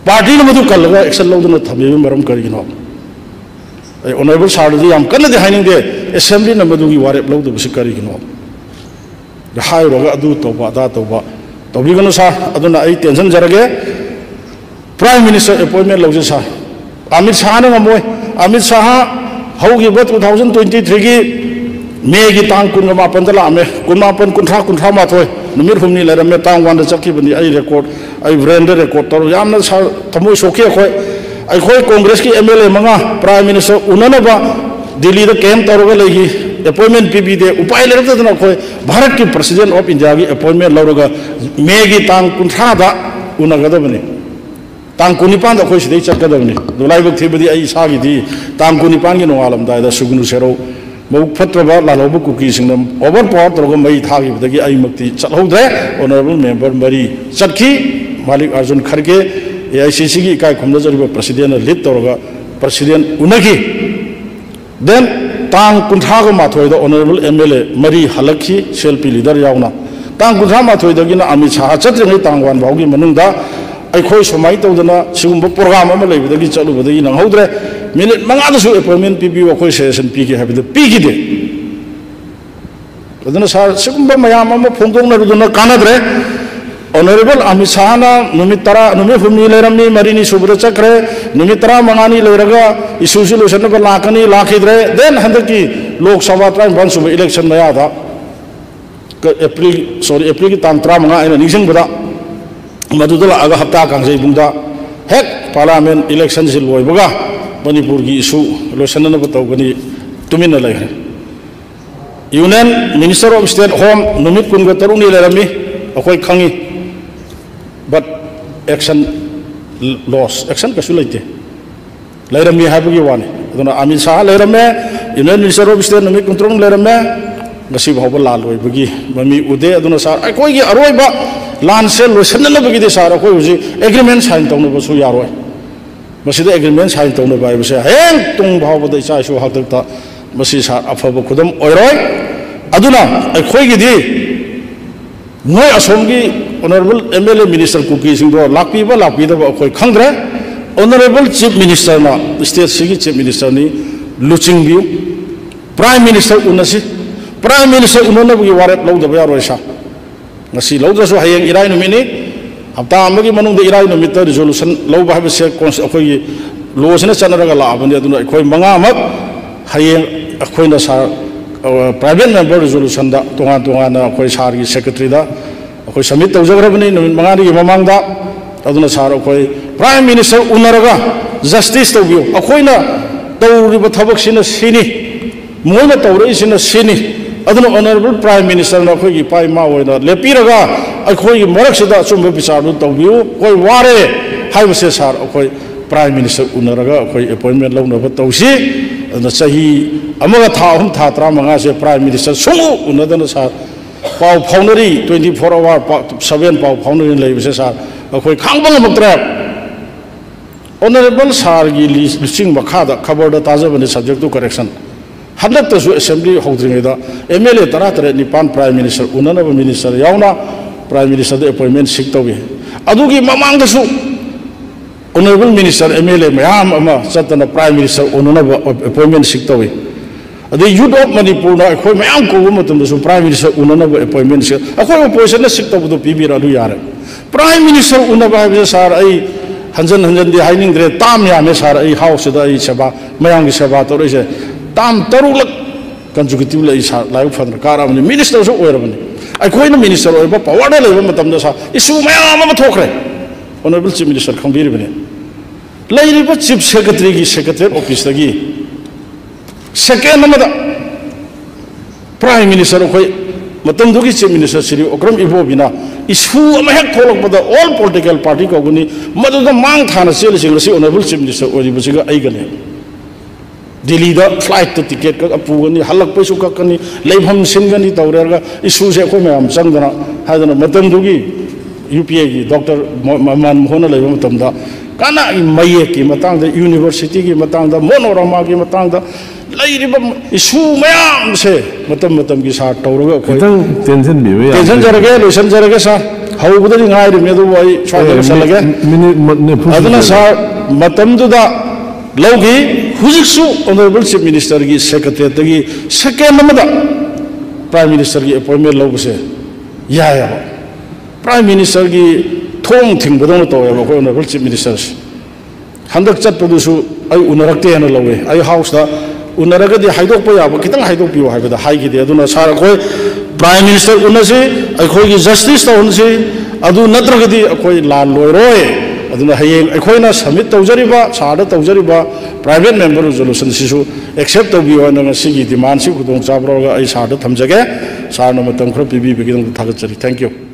Party ꯅ ꯃꯗꯨ ꯀꯜꯂꯒ action ꯂꯧꯗꯨꯅ ꯊꯝꯃꯤꯕꯒꯤ ꯃꯔꯝ ꯀꯔꯤꯒꯤꯅꯣ? ꯑꯩ Honourable Sir ꯗꯗꯤ ꯌꯥꯝ ꯀꯟꯅꯗꯤ ꯍꯥꯏꯅꯤꯡꯗꯦ, Assembly ꯅ ꯃꯗꯨꯒꯤ ꯋꯥꯔꯦꯞ ꯂꯧꯗꯕꯁꯤ ꯀꯔꯤꯒꯤꯅꯣ? ꯍꯥꯏꯔꯨꯔꯒ ꯑꯗꯨ ꯇꯧꯕ ꯑꯗꯥ ꯇꯧꯕ ꯇꯧꯕꯤꯒꯅꯨ Sir꯫ ꯑꯗꯨꯅ ꯑꯩ ꯇꯦꯟꯁꯤꯟꯖꯔꯒꯦ, Prime Minister appointment ꯂꯧꯖꯩ Sir꯫ ꯑꯃꯤꯠ ꯁꯥꯍꯅ ꯉꯝꯃꯣꯏ꯫ ꯑꯃꯤꯠ ꯁꯥꯍ ꯍꯧꯈꯤꯕ two thousand twenty three ꯒꯤ May ꯒꯤ ꯇꯥꯡ ꯀꯨꯟꯒ ꯃꯥꯄꯟꯗ ꯂꯥꯛꯑꯝꯃꯦ꯫ ꯀꯨꯟꯃꯥꯄꯟ, ꯀꯨꯟꯊ꯭ꯔꯥ, ꯀꯨꯟꯊ꯭ꯔꯥ ꯃꯥꯊꯣꯏ ꯅꯨꯃꯤꯠ ꯍꯨꯝꯅꯤ ꯂꯩꯔꯝꯃꯦ꯫ ꯇꯥꯡ ꯋꯥꯟꯗ ꯆꯠꯈꯤꯕꯅꯤ꯫ ꯑꯩ record, ꯑꯩ brain ꯗ record ꯇꯧꯔ ꯌꯥꯝꯅ Sir ꯊꯃꯣꯏ ꯁꯣꯛꯈꯤ꯫ ꯑꯩꯈꯣꯏ, ꯑꯩꯈꯣꯏ Congress ꯀꯤ M L A ꯃꯉꯥ Prime Minister ꯎꯅꯅꯕ ꯗꯤꯜꯂꯤꯗ camp ꯇꯧꯔꯒ ꯂꯩꯈꯤ꯫ Appointment ꯄꯤꯕꯤꯗꯦ꯫ ꯎꯄꯥꯏ ꯂꯩꯔꯛꯇꯗꯅ ꯑꯩꯈꯣꯏ ꯚꯥꯔꯠꯀꯤ President of India ꯒꯤ appointment ꯂꯧꯔꯒ May ꯒꯤ ꯇꯥꯡ ꯀꯨꯟꯊ꯭ꯔꯥꯗ ꯎꯅꯒꯗꯕꯅꯤ꯫ ꯇꯥꯡ ꯀꯨꯟꯅꯤꯄꯥꯟꯗ ꯑꯩꯈꯣꯏ ꯁꯤꯗꯩ ꯆꯠꯀꯗꯕꯅꯤ꯫ ꯑꯗꯣ ꯂꯥꯏꯕꯛ ꯊꯤꯕꯗꯤ ꯑꯩ ꯏꯁꯥꯒꯤꯗꯤ ꯇꯥꯡ ꯀꯨꯟꯅꯤꯄꯥꯟꯒꯤ ꯅꯣꯡꯉꯥꯜꯂꯝꯗꯥꯏꯗ ꯁꯨꯒꯨꯅꯨ ꯁꯦꯔꯧ ꯃꯕꯨꯛ ꯐꯠꯇ꯭ꯔꯕ ꯂꯥꯜꯍꯧꯕ ꯀꯨꯀꯤꯁꯤꯡꯅ overpower ꯇꯧꯔꯒ ꯃꯩ ꯊꯥꯈꯤꯕꯗꯒꯤ ꯑꯩꯃꯛꯇꯤ ꯆꯠꯍꯧꯗ꯭ꯔꯦ꯫ Honourable member ꯃꯔꯤ ꯆꯠꯈꯤ꯫ ꯃꯥꯂꯤꯛ Arjun ꯈꯔꯒꯦ, A I C C ꯒꯤ ꯏꯀꯥꯏ ꯈꯨꯝꯅꯖꯔꯤꯕ President ꯅ lead ꯇꯧꯔꯒ President ꯎꯅꯈꯤ꯫ Then ꯇꯥꯡ ꯀꯨꯟꯊ꯭ꯔꯥꯒ ꯃꯥꯊꯣꯏꯗ Honourable M L A ꯃꯔꯤ ꯍꯜꯂꯛꯈꯤ, C L P leader ꯌꯥꯎꯅ꯫ ꯇꯥꯡ ꯀꯨꯟꯊ꯭ꯔꯥ ꯃꯥꯊꯣꯏꯗꯒꯤꯅ ꯑꯃꯤꯠ ꯁꯥꯍ ꯆꯠꯇ꯭ꯔꯤꯉꯩ ꯇꯥꯡ ꯋꯥꯟ ꯐꯥꯎꯒꯤ ꯃꯅꯨꯡꯗ ꯑꯩꯈꯣꯏ ꯁꯨꯃꯥꯏꯅ ꯇꯧꯗꯅ ꯁꯤꯒꯨꯝꯕ program ꯑꯃ ꯂꯩꯕꯗꯒꯤ ꯆꯠꯂꯨꯕꯗꯒꯤ ꯅꯪꯍꯧꯗ꯭ꯔꯦ꯫ Minute ꯃꯉꯥꯗꯁꯨ appointment ꯄꯤꯕꯤꯌꯨ, ꯑꯩꯈꯣꯏ suggestion ꯄꯤꯒꯦ ꯍꯥꯏꯕꯗꯨ ꯄꯤꯈꯤꯗꯦ꯫ ꯑꯗꯨꯅ Sir, ꯁꯤꯒꯨꯝꯕ ꯃꯌꯥꯝ ꯑꯃ ꯐꯣꯡꯗꯣꯛꯅꯔꯨꯗꯨꯅ ꯀꯥꯟꯅꯗ꯭ꯔꯦ꯫ Honourable ꯑꯃꯤꯠ ꯁꯥꯍꯅ ꯅꯨꯃꯤꯠ ꯇꯔꯥ, ꯅꯨꯃꯤꯠ ꯍꯨꯝꯅꯤ ꯂꯩꯔꯝꯃꯤ, ꯃꯔꯤꯅꯤ ꯁꯨꯕꯗ ꯆꯠꯈ꯭ꯔꯦ꯫ ꯅꯨꯃꯤꯠ ꯇꯔꯥꯃꯉꯥꯅꯤ ꯂꯩꯔꯒ issue ꯁꯤ ꯂꯣꯏꯁꯤꯟꯅꯕ ꯂꯥꯛꯀꯅꯤ, ꯂꯥꯛꯈꯤꯗ꯭ꯔꯦ꯫ Then ꯍꯟꯗꯛꯀꯤ Lok Sabha ꯇꯔꯥꯅꯤꯄꯥꯟ ꯁꯨꯕ election ꯃꯌꯥꯗ, ꯀ-, April, sorry, April ꯒꯤ ꯇꯥꯡ ꯇꯔꯥꯃꯉꯥ ꯑꯩꯅ ꯅꯤꯡꯁꯤꯡꯕꯗ, ꯃꯗꯨꯗ ꯂꯥꯛꯑꯒ ꯍꯞꯇꯥ ꯀꯥꯡꯖꯩꯕꯨꯡꯗ ꯍꯦꯛ Parliament election ꯁꯤ ꯂꯣꯏꯕꯒ ꯃꯅꯤꯄꯨꯔꯒꯤ issue ꯂꯣꯏꯁꯤꯟꯅꯅꯕ ꯇꯧꯒꯅꯤ, ꯇꯨꯃꯤꯟꯅ ꯂꯩꯈ꯭ꯔꯦ꯫ Union Minister of State Home ꯅꯨꯃꯤꯠ ꯀꯨꯟꯒ ꯇꯔꯨꯛꯅꯤ ꯂꯩꯔꯝꯃꯤ, ꯑꯩꯈꯣꯏ ꯈꯪꯉꯤ꯫ But action loss, action ꯀꯩꯁꯨ ꯂꯩꯇꯦ, ꯂꯩꯔꯝꯃꯤ ꯍꯥꯏꯕꯒꯤ ꯋꯥꯅꯤ꯫ ꯑꯗꯨꯅ ꯑꯃꯤꯠ ꯁꯥꯍ ꯂꯩꯔꯝꯃꯦ, Union Minister of State ꯅꯨꯃꯤꯠ ꯀꯨꯟꯇꯔꯨꯛ ꯂꯩꯔꯝꯃꯦ, ꯉꯁꯤ ꯐꯥꯎꯕ ꯂꯥꯜ ꯑꯣꯏꯕꯒꯤ ꯃꯃꯤ ꯎꯗꯦ꯫ ꯑꯗꯨꯅ Sir, ꯑꯩꯈꯣꯏꯒꯤ ꯑꯔꯣꯏꯕ ꯂꯥꯟꯁꯦ ꯂꯣꯏꯁꯤꯟꯅꯅꯕꯒꯤꯗꯤ Sir, ꯑꯩꯈꯣꯏ ꯍꯧꯖꯤꯛ agreement sign ꯇꯧꯅꯕꯁꯨ ꯌꯥꯔꯣꯏ꯫ ꯃꯁꯤꯗ agreement sign ꯇꯧꯅꯕ ꯍꯥꯏꯕꯁꯦ ꯍꯌꯦꯡ ꯇꯨꯡ ꯐꯥꯎꯕꯗ ꯏꯆꯥ ꯏꯁꯨ ꯍꯥꯛꯇꯛꯇ ꯃꯁꯤ Sir ꯑꯐꯕ ꯈꯨꯗꯝ ꯑꯣꯏꯔꯣꯏ꯫ ꯑꯗꯨꯅ ꯑꯩꯈꯣꯏꯒꯤꯗꯤ ꯅꯣꯏ ꯑꯁꯣꯝꯒꯤ Honourable M L A minister ꯀꯨꯀꯤꯁꯤꯡꯗꯣ ꯂꯥꯛꯄꯤꯕ ꯂꯥꯛꯄꯤꯗꯕ ꯑꯩꯈꯣꯏ ꯈꯪꯗ꯭ꯔꯦ꯫ Honourable Chief Ministerꯅ, stateꯁꯤꯒꯤ Chief Ministerꯅꯤ, ꯂꯨꯆꯤꯡꯕꯤꯌꯨ꯫ Prime Minister ꯎꯅꯁꯤ꯫ Prime Minister ꯎꯅꯅꯕꯒꯤ ꯋꯥꯔꯦꯞ ꯂꯧꯗꯕ ꯌꯥꯔꯣꯏ ꯁꯥꯔ꯫ ꯉꯁꯤ ꯂꯧꯗ꯭ꯔꯁꯨ ꯍꯌꯦꯡ ꯏꯔꯥꯏ ꯅꯨꯃꯤꯠꯅꯤ꯫ ꯍꯞꯇꯥ ꯑꯃꯒꯤ ꯃꯅꯨꯡꯗ ꯏꯔꯥꯏ ꯅꯨꯃꯤꯠꯇ resolution ꯂꯧꯕ ꯍꯥꯏꯕꯁꯦ cons-, ꯑꯩꯈꯣꯏꯒꯤ lawꯁꯤꯅ ꯆꯠꯅꯔꯒ ꯂꯥꯛꯑꯕꯅꯤ꯫ ꯑꯗꯨꯅ ꯑꯩꯈꯣꯏ ꯃꯉꯥꯃꯛ ꯍꯌꯦꯡ ꯑꯩꯈꯣꯏꯅ ꯁꯥꯔ, ꯑ, private member resolutionꯗ ꯇꯣꯉꯥꯟ ꯇꯣꯉꯥꯟꯅ ꯑꯩꯈꯣꯏ ꯁꯥꯔꯒꯤ secretaryꯗ ꯑꯩꯈꯣꯏ submit ꯇꯧꯖꯈ꯭ꯔꯕꯅꯤ ꯅꯨꯃꯤꯠ ꯃꯉꯥꯅꯤꯒꯤ ꯃꯃꯥꯡꯗ꯫ ꯑꯗꯨꯅ ꯁꯥꯔ, ꯑꯩꯈꯣꯏ Prime Minister ꯎꯅꯔꯒ justice ꯇꯧꯕꯤꯌꯨ꯫ ꯑꯩꯈꯣꯏꯅ ꯇꯧꯔꯤꯕ ꯊꯕꯛꯁꯤꯅ ꯁꯤꯅꯤ, ꯃꯣꯏꯅ ꯇꯧꯔꯛꯏꯁꯤꯅ ꯁꯤꯅꯤ꯫ ꯑꯗꯨꯅ Honourable Prime Ministerꯅ ꯑꯩꯈꯣꯏꯒꯤ ꯏꯄꯥ ꯏꯃꯥ ꯑꯣꯏꯅ ꯂꯦꯞꯄꯤꯔꯒ ꯑꯩꯈꯣꯏꯒꯤ ꯃꯔꯛꯁꯤꯗ ꯑꯆꯨꯝꯕ ꯕꯤꯆꯥꯔꯗꯨ ꯇꯧꯕꯤꯌꯨ꯫ ꯑꯩꯈꯣꯏ ꯋꯥꯔꯦ ꯍꯥꯏꯕꯁꯦ ꯁꯥꯔ, ꯑꯩꯈꯣꯏ Prime Minister ꯎꯅꯔꯒ ꯑꯩꯈꯣꯏ appointment ꯂꯧꯅꯕ ꯇꯧꯁꯤ꯫ ꯑꯗꯨꯅ ꯆꯍꯤ ꯑꯃꯒ ꯊꯥ ꯑꯍꯨꯝ, ꯊꯥ ꯇꯔꯥꯃꯉꯥꯁꯦ Prime Minister ꯁꯨꯡꯎ ꯎꯅꯗꯅ ꯁꯥꯔ, ꯄꯥꯎ ꯐꯥꯎꯅꯔꯤ, twenty four hour ꯄꯥꯎ, seven ꯄꯥꯎ ꯐꯥꯎꯅꯔꯤ ꯂꯩꯕꯁꯦ ꯁꯥꯔ, ꯑꯩꯈꯣꯏ ꯈꯥꯡꯕ ꯉꯝꯃꯛꯇ꯭ꯔꯦ꯫ Honourable ꯁꯥꯔꯒꯤ ꯂꯤ-, ꯂꯨꯆꯤꯡ ꯃꯈꯥꯗ ꯈꯕꯔꯗ ꯇꯥꯖꯕꯅꯤ, subject to correction꯫ ꯍꯟꯗꯛꯇꯁꯨ assembly ꯍꯧꯗ꯭ꯔꯤꯉꯩꯗ M L A ꯇꯔꯥꯇꯔꯦꯠ ꯅꯤꯄꯥꯟ Prime Minister ꯎꯅꯅꯕ minister ꯌꯥꯎꯅ Prime Ministerꯗ appointment seek ꯇꯧꯏ꯫ ꯑꯗꯨꯒꯤ ꯃꯃꯥꯡꯗꯁꯨ Honourable Minister, M L A ꯃꯌꯥꯝ ꯑꯃ ꯆꯠꯇꯅ Prime Minister ꯎꯅꯅꯕ appointment seek ꯇꯧꯏ꯫ ꯑꯗꯩ Youth of Manipurꯅ ꯑꯩꯈꯣꯏ ꯃꯌꯥꯝ ꯀꯧꯕ ꯃꯇꯝꯗꯁꯨ Prime Minister ꯎꯅꯅꯕ appointment seek, ꯑꯩꯈꯣꯏ oppositionꯅ seek ꯇꯧꯕꯗꯣ ꯄꯤꯕꯤꯔꯛꯑꯅꯨ ꯌꯥꯔꯦ꯫ Prime Minister ꯎꯅꯕ ꯍꯥꯏꯕꯁꯦ ꯁꯥꯔ, ꯑꯩ ꯍꯟꯖꯟ ꯍꯟꯖꯟꯗꯤ ꯍꯥꯏꯅꯤꯡꯗ꯭ꯔꯦ, term ꯌꯥꯝꯃꯦ ꯁꯥꯔ, ꯑꯩ Houseꯁꯤꯗ ꯑꯩ ꯁꯦꯕꯥ, ꯃꯌꯥꯝꯒꯤ ꯁꯦꯕꯥ ꯇꯧꯔꯛꯏꯁꯦ term ꯇꯔꯨꯛꯂꯛ consecutively ꯑꯩ ꯁꯥꯔ ꯂꯥꯏꯕꯛ ꯐꯗꯅ ꯀꯥꯔꯛꯑꯕꯅꯤ, ministerꯁꯨ ꯑꯣꯏꯔꯕꯅꯤ꯫ ꯑꯩꯈꯣꯏꯅ minister ꯑꯣꯏꯕ powerꯗ ꯂꯩꯕ ꯃꯇꯝꯗ ꯁꯥꯔ, issue ꯃꯌꯥꯝ ꯑꯃ ꯊꯣꯛꯈ꯭ꯔꯦ꯫ Honourable Chief Minister ꯈꯪꯕꯤꯔꯤꯕꯅꯤ꯫ ꯂꯩꯔꯤꯕ Chief Secretaryꯒꯤ secretariat officeꯇꯒꯤ second ꯑꯃꯗ Prime Minister, ꯑꯩꯈꯣꯏ ꯃꯇꯝꯗꯨꯒꯤ Chief Minister Shri Okram ꯏꯕꯣꯕꯤꯅ issue ꯑꯃ ꯍꯦꯛ ꯊꯣꯛꯂꯛꯄꯗ all political party ꯀꯧꯒꯅꯤ, ꯃꯗꯨꯗ ꯃꯥꯡ ꯊꯥꯅ ꯆꯦꯜꯂꯤꯁꯤ ꯉꯁꯤ Honourable Chief Minister ꯑꯣꯏꯔꯤꯕꯁꯤꯒ ꯑꯩꯒꯅꯦ꯫ ꯗꯤꯜꯂꯤꯗ flightꯇ ticket ꯀꯛ ꯄꯨꯒꯅꯤ, ꯍꯜꯂꯛꯄꯩꯁꯨ ꯀꯛꯀꯅꯤ, ꯂꯩꯐꯝ ꯁꯤꯟꯒꯅꯤ ꯇꯧꯔꯦ꯫ ꯑꯗꯨꯒ issueꯁꯦ ꯑꯩꯈꯣꯏ ꯃꯌꯥꯝ ꯆꯪꯗꯅ ꯍꯥꯏꯗꯅ ꯃꯇꯝꯗꯨꯒꯤ UPAꯒꯤ Doctor ꯃ-, ꯃ-, ꯃꯟꯃꯣꯍꯟꯅ ꯂꯩꯕ ꯃꯇꯝꯗ ꯀꯅꯥꯒꯤ ꯃꯌꯦꯛꯀꯤ ꯃꯇꯥꯡꯗ, universityꯒꯤ ꯃꯇꯥꯡꯗ, ꯃꯣꯅꯣꯔꯃꯥꯒꯤ ꯃꯇꯥꯡꯗ ꯂꯩꯔꯤꯕ issue ꯃꯌꯥꯝꯁꯦ ꯃꯇꯝ ꯃꯇꯝꯒꯤ ꯁꯥꯔ ꯇꯧꯔꯒ ꯑꯩꯈꯣꯏ ꯈꯤꯇꯪ ꯇꯦꯟꯁꯤꯟꯕꯤꯕ ꯌꯥꯕ꯭ꯔꯥ? ꯇꯦꯟꯁꯤꯟꯖꯔꯒꯦ, ꯂꯣꯏꯁꯤꯟꯖꯔꯒꯦ ꯁꯥꯔ꯫ ꯍꯧꯕꯗꯗꯤ ꯉꯥꯏꯔꯤꯕꯅꯤ, ꯑꯗꯨꯕꯨ ꯑꯩ ꯁ꯭ꯋꯥꯏꯗ ꯑꯦ, ꯂꯣꯏꯁꯤꯜꯂꯒꯦ꯫ ꯃꯤ-, ꯃꯤꯅꯤꯠ ꯃ-, ꯅꯤꯐꯨ ꯑꯗꯨꯅ ꯁꯨꯖꯔꯦ꯫ ꯁꯥꯔ, ꯃꯇꯝꯗꯨꯗ ꯂꯧꯈꯤ꯫ ꯍꯧꯖꯤꯛꯁꯨ ꯑꯣꯅꯔꯦꯕꯜ ꯆꯤꯐ ꯃꯤꯅꯤꯁꯇꯔꯒꯤ ꯁꯦꯀ꯭ꯔꯦꯇꯦꯔꯤꯌꯦꯠꯇꯒꯤ ꯁꯦꯀꯦꯟ ꯑꯃꯗ ꯄ꯭ꯔꯥꯏꯝ ꯃꯤꯅꯤꯁꯇꯔꯒꯤ ꯑꯦꯄꯣꯏꯟꯃꯦꯟ ꯂꯧꯕꯁꯦ ꯌꯥꯏꯑꯕ꯫ ꯄ꯭ꯔꯥꯏꯝ ꯃꯤꯅꯤꯁꯇꯔꯒꯤ ꯊꯣꯡ ꯊꯤꯡꯕꯗꯧꯅ ꯇꯧꯋꯦꯕ ꯑꯩꯈꯣꯏ ꯑꯣꯅꯔꯦꯕꯜ ꯆꯤꯐ ꯃꯤꯅꯤꯁꯇꯔꯁꯦ꯫ ꯍꯟꯗꯛ ꯆꯠꯄꯗꯨꯁꯨ ꯑꯩ ꯎꯅꯔꯛꯇꯦꯅ ꯂꯧꯋꯦ꯫ ꯑꯩ ꯍꯥꯎꯁꯇ ꯎꯅꯔꯒꯗꯤ ꯍꯥꯏꯗꯣꯛꯄ ꯌꯥꯕ ꯈꯤꯇꯪ ꯍꯥꯏꯗꯣꯛꯄꯤꯌꯨ ꯍꯥꯏꯕꯗ ꯍꯥꯏꯈꯤꯗꯦ꯫ ꯑꯗꯨꯅ ꯁꯥꯔ, ꯑꯩꯈꯣꯏ ꯄ꯭ꯔꯥꯏꯝ ꯃꯤꯅꯤꯁꯇꯔ ꯎꯅꯁꯤ, ꯑꯩꯈꯣꯏꯒꯤ ꯖꯁꯇꯤꯁ ꯇꯧꯍꯟꯁꯤ, ꯑꯗꯨ ꯅꯠꯇ꯭ꯔꯒꯗꯤ ꯑꯩꯈꯣꯏ ꯂꯥꯜ ꯂꯣꯏꯔꯣꯏ꯫ ꯑꯗꯨꯅ ꯍꯌꯦꯡ ꯑꯩꯈꯣꯏꯅ ꯁꯕꯃꯤꯠ ꯇꯧꯖꯔꯤꯕ, ꯁꯥꯔꯗ ꯇꯧꯖꯔꯤꯕ ꯄ꯭ꯔꯥꯏꯚꯦꯠ ꯃꯦꯝꯕꯔ ꯔꯤꯖꯣꯂꯨꯁꯟꯁꯤꯁꯨ ꯑꯦꯛꯁꯦꯞ ꯇꯧꯕꯤꯌꯨ ꯍꯥꯏꯅ ꯉꯁꯤꯒꯤ ꯗꯤꯃꯥꯟꯁꯤ ꯈꯨꯗꯣꯡꯆꯥꯕ ꯂꯧꯔꯒ ꯑꯩ ꯁꯥꯔꯗ ꯊꯝꯖꯒꯦ꯫ ꯁꯥꯔꯅ ꯃꯇꯝ ꯈꯔ ꯄꯤꯕꯤꯕꯒꯤꯗꯃꯛꯇ ꯊꯥꯒꯠꯆꯔꯤ꯫ Thank you꯫